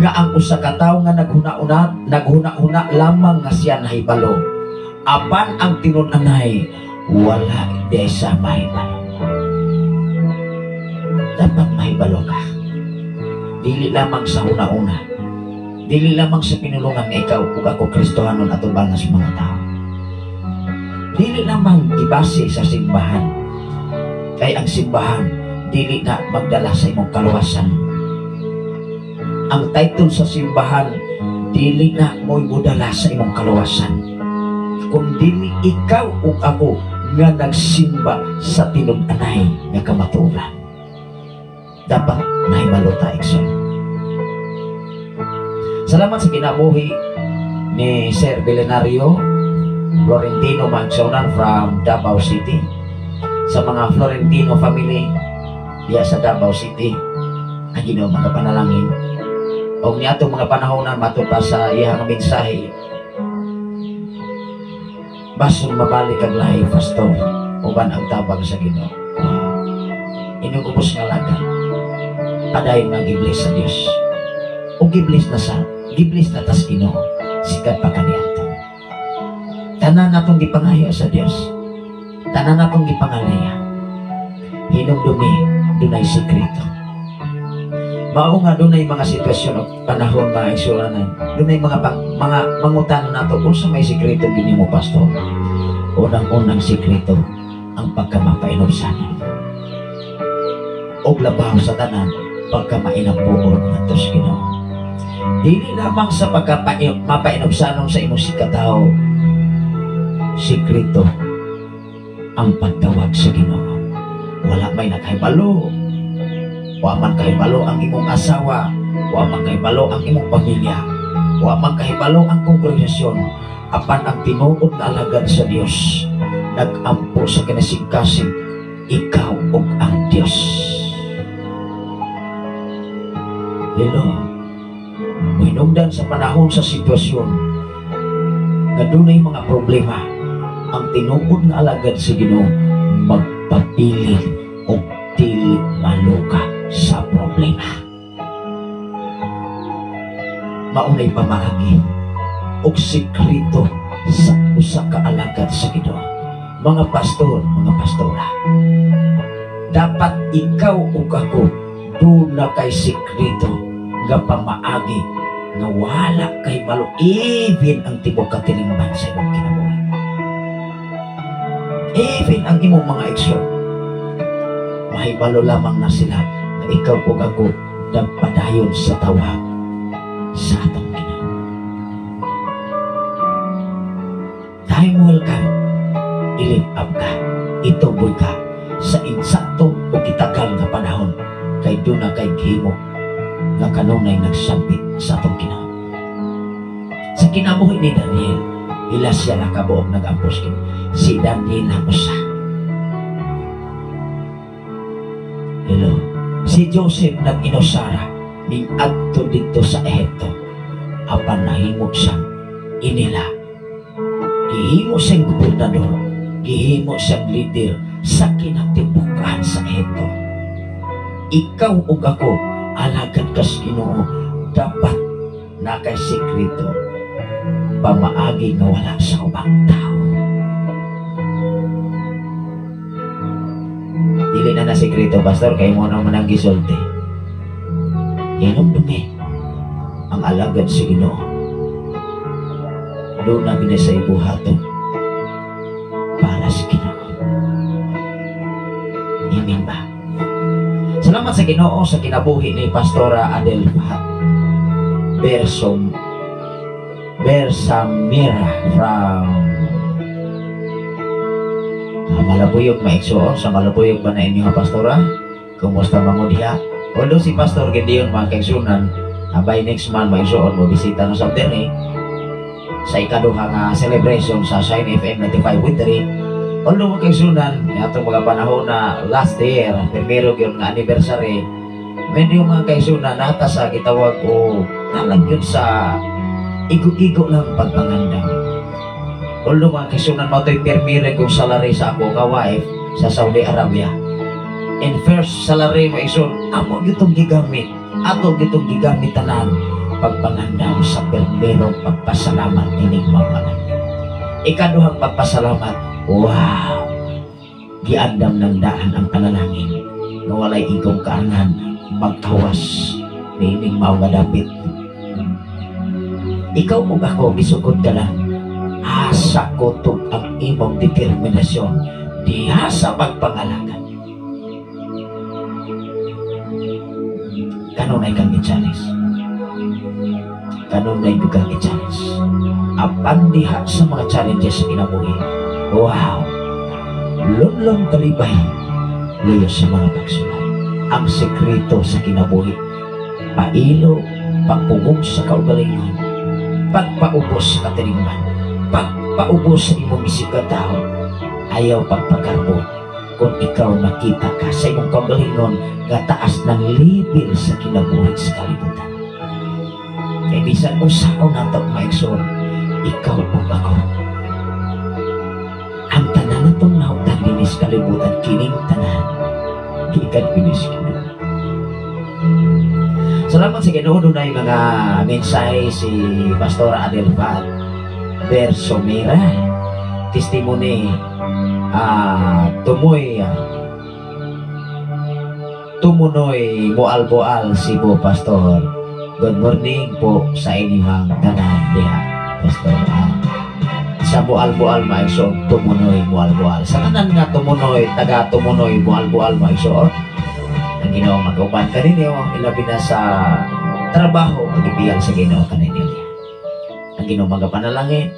nga ang usa ka tawo nga naghuna-una, naghuna-huna lamang nga siya nahibalo, apan ang tinud-anay wala di sa mahibalo. Dapat mahibalo ka. Dili lamang sa huna-una. Dili lamang sa pinulungan nga ikaw ug ako Kristohanon atubangan sa mga tao. Dili lamang gibase sa simbahan. Kay ang simbahan dili na magdala sa imong kaluwasan. Ang title sa simbahan dili na mo'y modala sa imong kaluwasan. Kung dili ikaw ug ako nga nagsimba sa tinud-anay nga kamatuoran. Dapat nahibalo ta, igsoon. Salamat sa kinabuhi ni Sir Belenario Florentino Magsonan from Davao City. Sa mga Florentino family diya sa Davao City, ang Ginoo makapanalangin. Og niadtong mga panahonan, matud pa sa iyang mensahe, "Basong mabalik ang lahi, pastor, uban ang tabang sa Ginoo." Inyong ubos nga alagad, padayon nga gi-bless sa Dios. O gi-bless na sa, gi-bless na tas Ginoo, sikat pa kaniadto. Tanan natong gipangayo sa Dios, tanan natong gipangalaya, hinumdumi dunay sekreto. Mao nga dunay mga sitwasyon o panahon, mga igsuonan, dunay mga mangutana nato, "Unsa may sekreto gini mo, pastor?" Unang-unang sekreto, ang pagkamapainubsanon. Og labaw sa tanan, pagkamainambuon ngadto sa Ginoo. Dili lamang sa pagkamapainubsanon sa imong sikatawo, sekreto ang pagtawag sa Ginoo. Wala may nakahibalo. Wa man kahibalo ang imong asawa, wa man kahibalo ang imong pamilya, wa man kahibalo ang kongregasyon, apan ang tinuod na alagad sa Dios nag-ampo sa kinasingkasing, ikaw ug ang Dios. Hello. Hinungdan sa panahon sa sitwasyon nga dunay mga problema, ang tinuod nga alagad sa Ginoo magpapili og dili maluka sa problema. Maunay pamaagi og sekreto sa usa ka alagad sa Ginoo. Mga pastor, mga pastora, dapat ikaw ug ako duna kay sekreto nga pamaagi nga wala kay balo even ang tibok katilingban sa imong kinabuhi. Even ang imong mga igsoon, mahibalo lamang na sila na ikaw ug ako nagpadayon sa tawag sa atong Ginoo. Time will come, i-lift up ka, ituboy ka sa insakto o kitagal nga panahon kay duna kay gihimo nga kanunay nagsampit sa atong Ginoo. Sa kinabuhi ni Daniel, ila siya nakabuok nag-ampos kini. Si Daniel ang usa. Hello. Si Joseph nag-inusara ning adto didto sa Ehipto. Apan nahimo siyang inila. Gihimo siyang gobernador, gihimo siyang leader sa kinatibukan sa Ehipto. Ikaw ug ako, alagad ka sa Ginoo, dapat na kay sekreto pamaagi nga wala sa ubang tao. Dili na na sekreto, pastor, kay mo naman ang gisulti. Hinumdumi ang alagad sa Ginoo. Doon na gini sa ibuhaton para sa Ginoo. Amen ba? Salamat sa Ginoo sa kinabuhi ni Pastora Adel Fahat Bersamira from Malabuyog, maigsoon. Sa Malabuyog ba na inyo, Pastora? Kumusta mga diha? Although si Pastor Gideon, mga kaigsunan, by next month, maigsoon, mo bisita no sa dinhi sa ikaduha nga celebration sa Shine FM 95.3. Although, mga kaigsunan, atong mga panahon na last year, primero gyud nga anniversary, medyo, mga kaigsunan, nata sa gitawag o nalang yun sa igo-igo lang pagpangandam. Although, mga kaigsunan, mao to'y permire kong salary sa ako nga wife sa Saudi Arabia. And first salary mo igsoon, amo gitong gigamit. Ato gitong gigamit tanan pagpangandam sa permerong pagpasalamat ining mga. Ikaduhang pagpasalamat, wow! Giandam ng daan ang panalangin nga walay igong kaangan magkawas niining mao nga dapit. Ikaw ug ako, gisukod ka lang. Asa kutob ang imong determinasyon diha sa pagpangalagan? Kanunay kang i-challenge. Kanunay kang i-challenge. Apan diha sa mga challenges sa kinabuhi, wow! Lunlong kalibay, luyo sa mga pagsulay. Ang sekreto sa kinabuhi, pailo, pagpugong sa kaugalingon, pagpaubos sa katilingban, pagpaubos sa imong isip tao, ayaw pagpagarbo kung ikaw nakita ka sa imong kaugalingon nga taas ng level sa kinabuhi sa kalibutan. Kay bisan usaon nato, maigsoon, ikaw ug ako, ang tanan natong nahutan dinhi sa kalibutan, kining tanan gikan kini sa Ginoo. Salamat sa Ginoo, dunay mga mensahe si Pastor Adelfat Bersomera. Testimony, tumoy Tumunoy, Moalboal, Cebu, Pastor. Good morning po sa inyong tanan diha, Pastor. Sa Moalboal, mga igsoon, Tumunoy, Moalboal. Sa tanan nga Tumunoy, taga Tumunoy, Moalboal, mga igsoon. Ang Ginoo mag-uban kaninyo, ilabi na sa trabaho, pag-ibiyal sa Ginoo kaninyo diha. Ang Ginoo magapanalangin,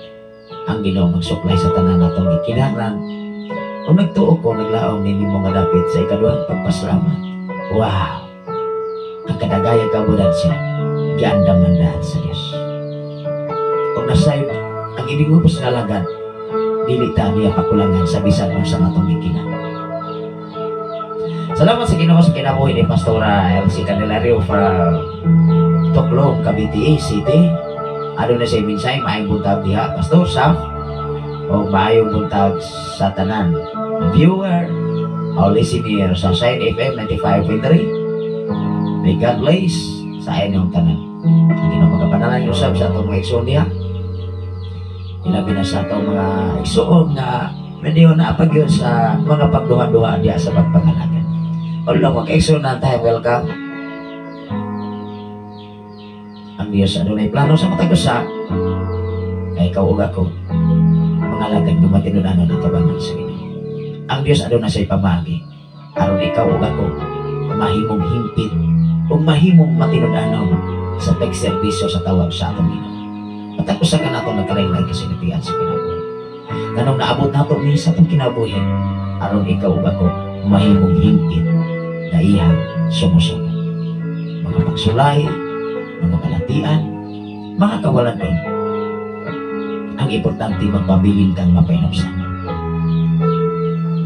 ang Ginoo mag-supply sa tanan natong gikinahanglan. Kung nagtuo ko, naglaom ninyo mga dapit sa ikaduhang pagpasalamat. Wow! Ang kadagayang kaabundansya, giandaman daan sa Diyos. Kung nasayod, ang ining ubos nga alagad, dili ta niya pakulangan sa bisan unsa nga atong gikinahanglan. Salamat sa Ginoo sa kinabuhi ni Pastora Elsie Candelario from Toklong, Cavite City. Aduna siya mensahe, maayong buntag diha, Pastor Sam. O maayong buntag sa tanan viewer o listener sa Shine FM 95.3. May God bless sa inyong tanan. Ang Ginoo magapanalangin usab sa atong mga igsoon diha. Ilabi na sa atong mga igsoon nga medyo naapag yun sa mga pagduha-duha diha sa pagpangalagan. Although mag-igsoon na tayo, welcome. Ang Diyos adunay plano sa matag usa kay ikaw ug ako mga alagad nga matinud-anon atubangan sa Ginoo. Ang Diyos aduna say pamaagi aron ikaw ug ako mahimong himpit ug mahimong matinud-anon sa pagserbisyo sa tawag sa atong Ginoo. Matag usa kanato nagkalain-lain kasinatian sa kinabuhi. Nganong naabot nato ni sa atong kinabuhi aron ikaw ug ako mahimong himpit na iyang sumusunod. Mga pagsulay, mga balatian, mga kawalan doon. Ang importante, magpabilin kang mapahinumsan.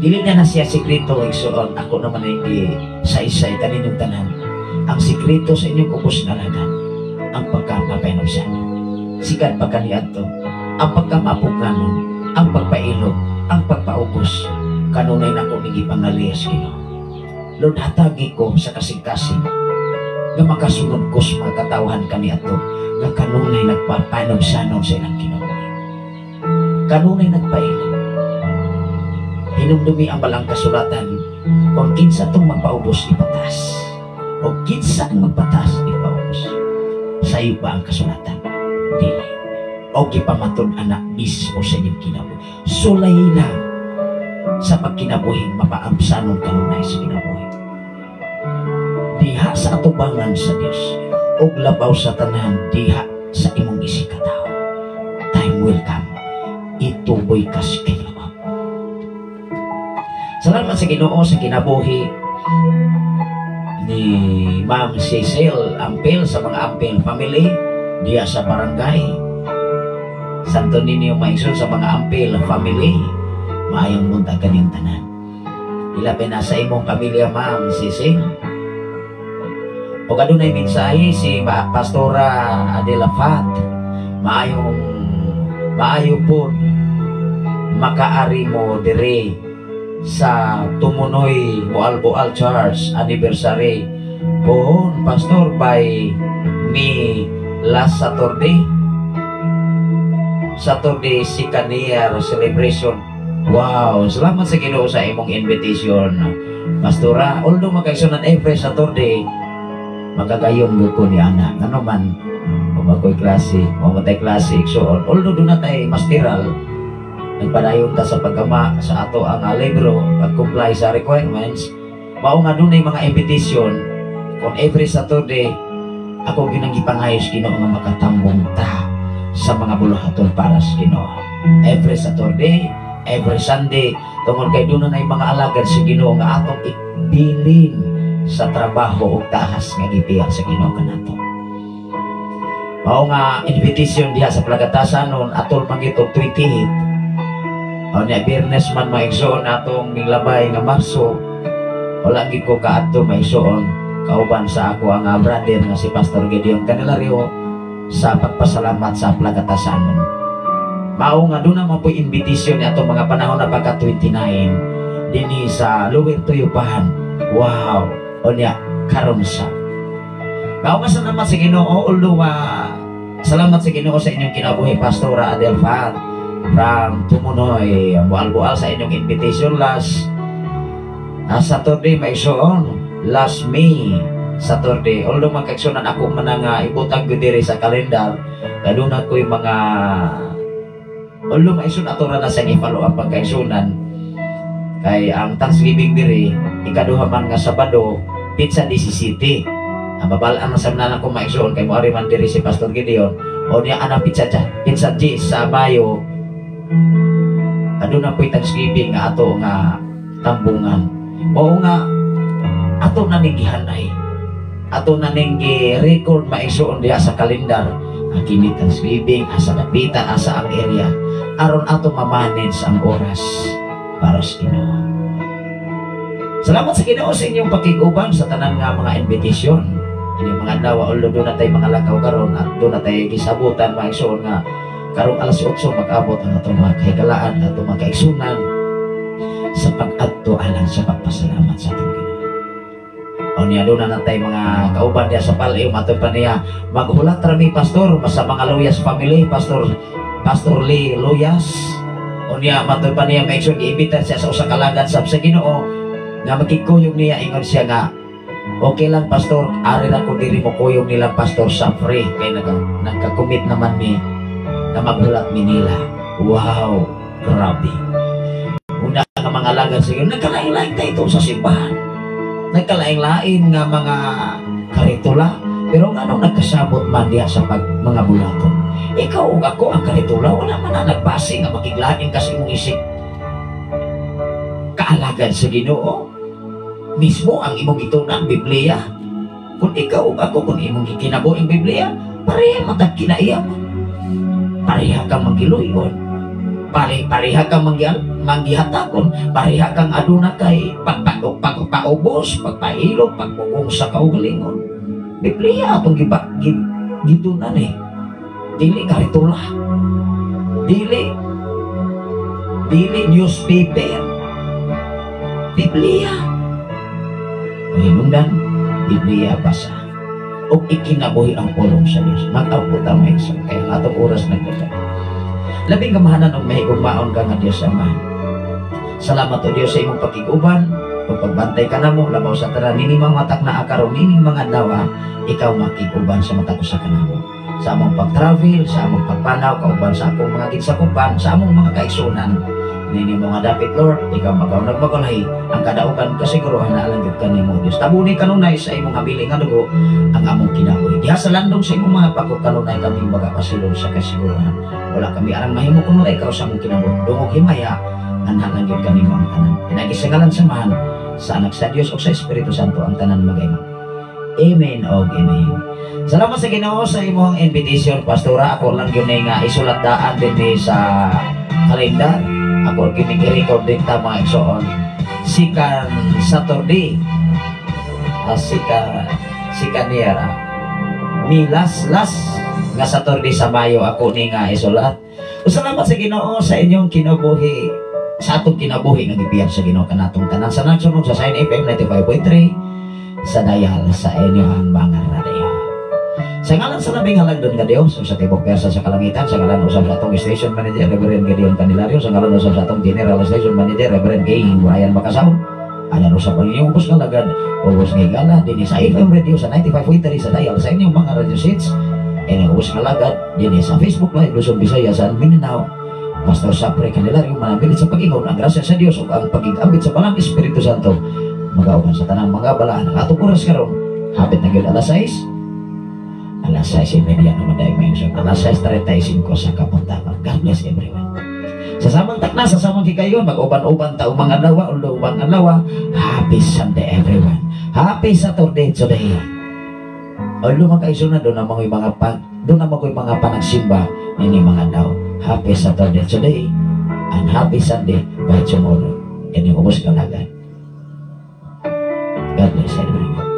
Dili na na siya sikreto, igsoon. Ako naman ay sa-isay kaninyong tanan. Ang sikreto sa inyong ubos na alagad, ang pagkamapahinumsan. Sikat pa kaniadto, ang pagkamapuganon, ang pagpailog, ang pagpaubos. Kanunay na ko ni gipangaliyas Ginoo. Lord, hatagi ko sa kasing-kasing nga makasunod ko sa mga katawhan kaniadto nga kanunay nagpapanumsanon sa ilang kinabuhi. Kanunay nagpailog. Hinumdumi ang balang kasulatan kung kinsa tong magpaubos ipataas o kinsa ang magpataas ipaubos. Sayo ba ang kasulatan? Dili. O gipamatud ana mismo sa inyong kinabuhi. Sulay lang sa pagkinabuhing mapaamsanon kanunay sa kinabuhi. Diha sa atubangan sa Dios ug labaw sa tanan diha sa imong isigkatawo. Time will come. Ituboy ka sa Ginoo. Salamat sa Ginoo sa kinabuhi ni Ma'am Cecil Ampil sa mga Ampil family diha sa barangay Santo Niño, Maison, sa mga Ampil family. Maayong buntag kaninyong tanan. Ilabi na sa imong pamilya, Ma'am Cecil. O adunay mensahe si Pastora Adela Fat. Maayong maayo po makaari mo dire sa Tumunoy Moalboal Church anniversary pohon, Pastor, by me last Saturday, Saturday second year celebration. Wow, salamat sa Ginoo sa imong invitation, Pastora. Although, mga kaigsunan, every Saturday magkagayon gyud ko ni ana, ngano man kung ako'y klase, mamatay klase, so although duna tay masteral, nagpadayon ta sa pagkama sa ato ang libro, pag-comply sa requirements, mao nga dunay mga invitation kung every Saturday ako ginang gipangayos Ginoo nga makatambong ta sa mga buluhaton para sa Ginoo. Every Saturday, every Sunday, tungod kay doon na mga alagad sa Ginoo nga atong ibilin sa trabaho ug tahas nga gipiyal sa Ginoo kanato. Mao nga invitation diha sa Plagatasan nun atol mangitog 28. O niya, Biyernes man, mga igsoon, atong miglabay nga Marso. Wala gid ko kaadto, mga igsoon, kauban sa ako ang brother nga si Pastor Gideon Candelario sa pagpasalamat sa Plagatasan. Mao nga doon naman po invitation ni atong mga panahon na pagka 29 dinhi sa Lower Tuyupahan. Wow! O niya, karon sa. Mao nga salamat sa Ginoo, although salamat sa Ginoo sa inyong kinabuhi, Pastora Adelfat. From Tumunoy, bual-bual sa inyong invitation last Saturday, maigsoon, last May Saturday. Although mga kaigsunan, ako man nga ibutang gyud diri sa kalendar, lalo na ko yung mga, although maigsoon, ato ra na siyang i-follow up, pagkaigsunan, kay ang Thanksgiving diri ikaduha man nga Sabado, petsa 17. Ang babalaan na sa nalang ko, maigsoon, kay moari man diri si Pastor Gideon o niya anang petsa 10 sa Mayo, aduna po'y Thanksgiving nga ato nga tambungan. Oo nga ato na ning gihanay, ato na ning gi-record, maigsoon, diha sa kalendar ang kini Thanksgiving, asa dapitan, asa ang area, aron ato ma-manage ang oras para sa Ginoo. Salamat sa Ginoo sa inyong pakiguban sa tanan nga mga invitation. Ini mga adlaw, although duna tay mga lakaw karon at duna tay gisabutan, maigsoon, nga karong alas 8 mag-abot ang atong mga kahigalaan, atong mga kaigsunan sa pag-adto alang sa pagpasalamat sa atong Ginoo. O niya, doon na natay mga kauban diya sa Palayo, matod pa niya, maghulat rami, Pastor, sa mga Luyas family, Pastor Lee Luyas. O niya, matod pa niya, maigsoon, giimbitar siya sa usa ka alagad sab sa Ginoo, nga makikuyog niya, ingon siya nga, "Okay lang, Pastor, ari lang ko diri mo kuyog nila Pastor sa free, kay nagka-commit naman mi na maghulat mi nila." Wow, grabe. Una nga mga alagad sa Ginoo, nagkalain-lain tayo sa simbahan. Nagkalain-lain nga mga karitula, pero nganong nagkasabot man diha sa pag mga bulaton? Ikaw ug ako ang karitula, wala man na nagbase nga makiglain ka sa imong isip kaalagad sa Ginoo. Mismo ang imong gitunan, Biblia. Kung ikaw ug ako, kung imong gikinabuhi ang Biblia, pareha matag kinaiya mo. Pareha kang manggiluyon. Pareha kang manggihatakon, pareha kang aduna kay pagpaubos, pagpahilog, pagpugong sa kaugalingon. Biblia atong gitunan eh. Dili karitula. Dili newspaper. Biblia. Hinungdan, Biblia basa. O ikinabuhi ang pulong sa Diyos. Mag-ampo ta, mga. Kaya ang atong oras nagdala. Labing kamahalan og mahigugmaon ka nga Diyos Ama. Salamat o Diyos sa imong pakiguban, ug pagbantay ka namo labaw sa tanan nining mga matak na karon nining mga adlaw, ikaw makiguban sa matag usa kanamo. Sa among pag-travel, sa among pagpanaw, kauban sa akong mga ginsakupan, sa among mga kaigsunan. Nini mga dapit, Lord, ikaw magaunag magulahi ang kadaugan kasiguruhan na alang gyud kanimo, Dios. Tabuni kanunay sa imong hamili nga dugo ang among kinabuhi. Diha sa landong sa imong mga pako kanunay kami magapasilong sa kasiguruhan. Wala kami arang mahimo kun wala ikaw sa among kinabuhi. Dungog himaya anha lang gyud kanimo ang tanan. Pinagi sa ngalan sa Amahan, sa Anak sa Dios ug sa Espiritu Santo ang tanan magayon. Amen og amen. Salamat sa Ginoo sa imong invitation, Pastora. Ako lang gyud nga isulat daan dinhi sa kalendar. Ako gyud i-record din ta, mga igsoon. Sikan Saturday. Sika niya mi last last nga Saturday sa Mayo ako ni nga isulat. O salamat sa Ginoo sa inyong kinabuhi, sa atong kinabuhi nga gibiyan sa Ginoo kanatong tanan sa nagsunod sa Sign FM 95.3 sa dial sa inyong mga radyo. Sa ngalan sa labing halangdon nga Dios sa tibok pwersa sa kalangitan, sa ngalan usab sa atong station manager Reverend Gideon Candelario, sa ngalan usab sa atong general station manager Reverend Gay Brian Macasaw, anan usab ang inyong ubos nga lagad, ubos nga higala dinhi sa FM radio sa 95.3 sa dial sa inyong mga radio sets, inyong ubos nga lagad dinhi sa Facebook Live Luzon, Visayas and Mindanao. Pastor Sapre Candelario manabilit sa pag-ingon ang grasya sa Dios ug ang pagigambit sa Balang Espiritu Santo magauban sa tanang mga balaan. Ang atong oras karon hapit na gyud alas 6, alas 6:30 naman dahil may usap. Alas 6:35 sa kapuntakan. God bless everyone. Sa samang takna, sa samang kikayon, mag-uban-uban ta umang adlaw, ubang adlaw. Happy Sunday, everyone. Happy Saturday today. Although mga kaisuna, doon naman ko'y mga panagsimba nini mga daw. Happy Saturday today and happy Sunday by tomorrow. Yan yung ubos kalagan. God bless everyone.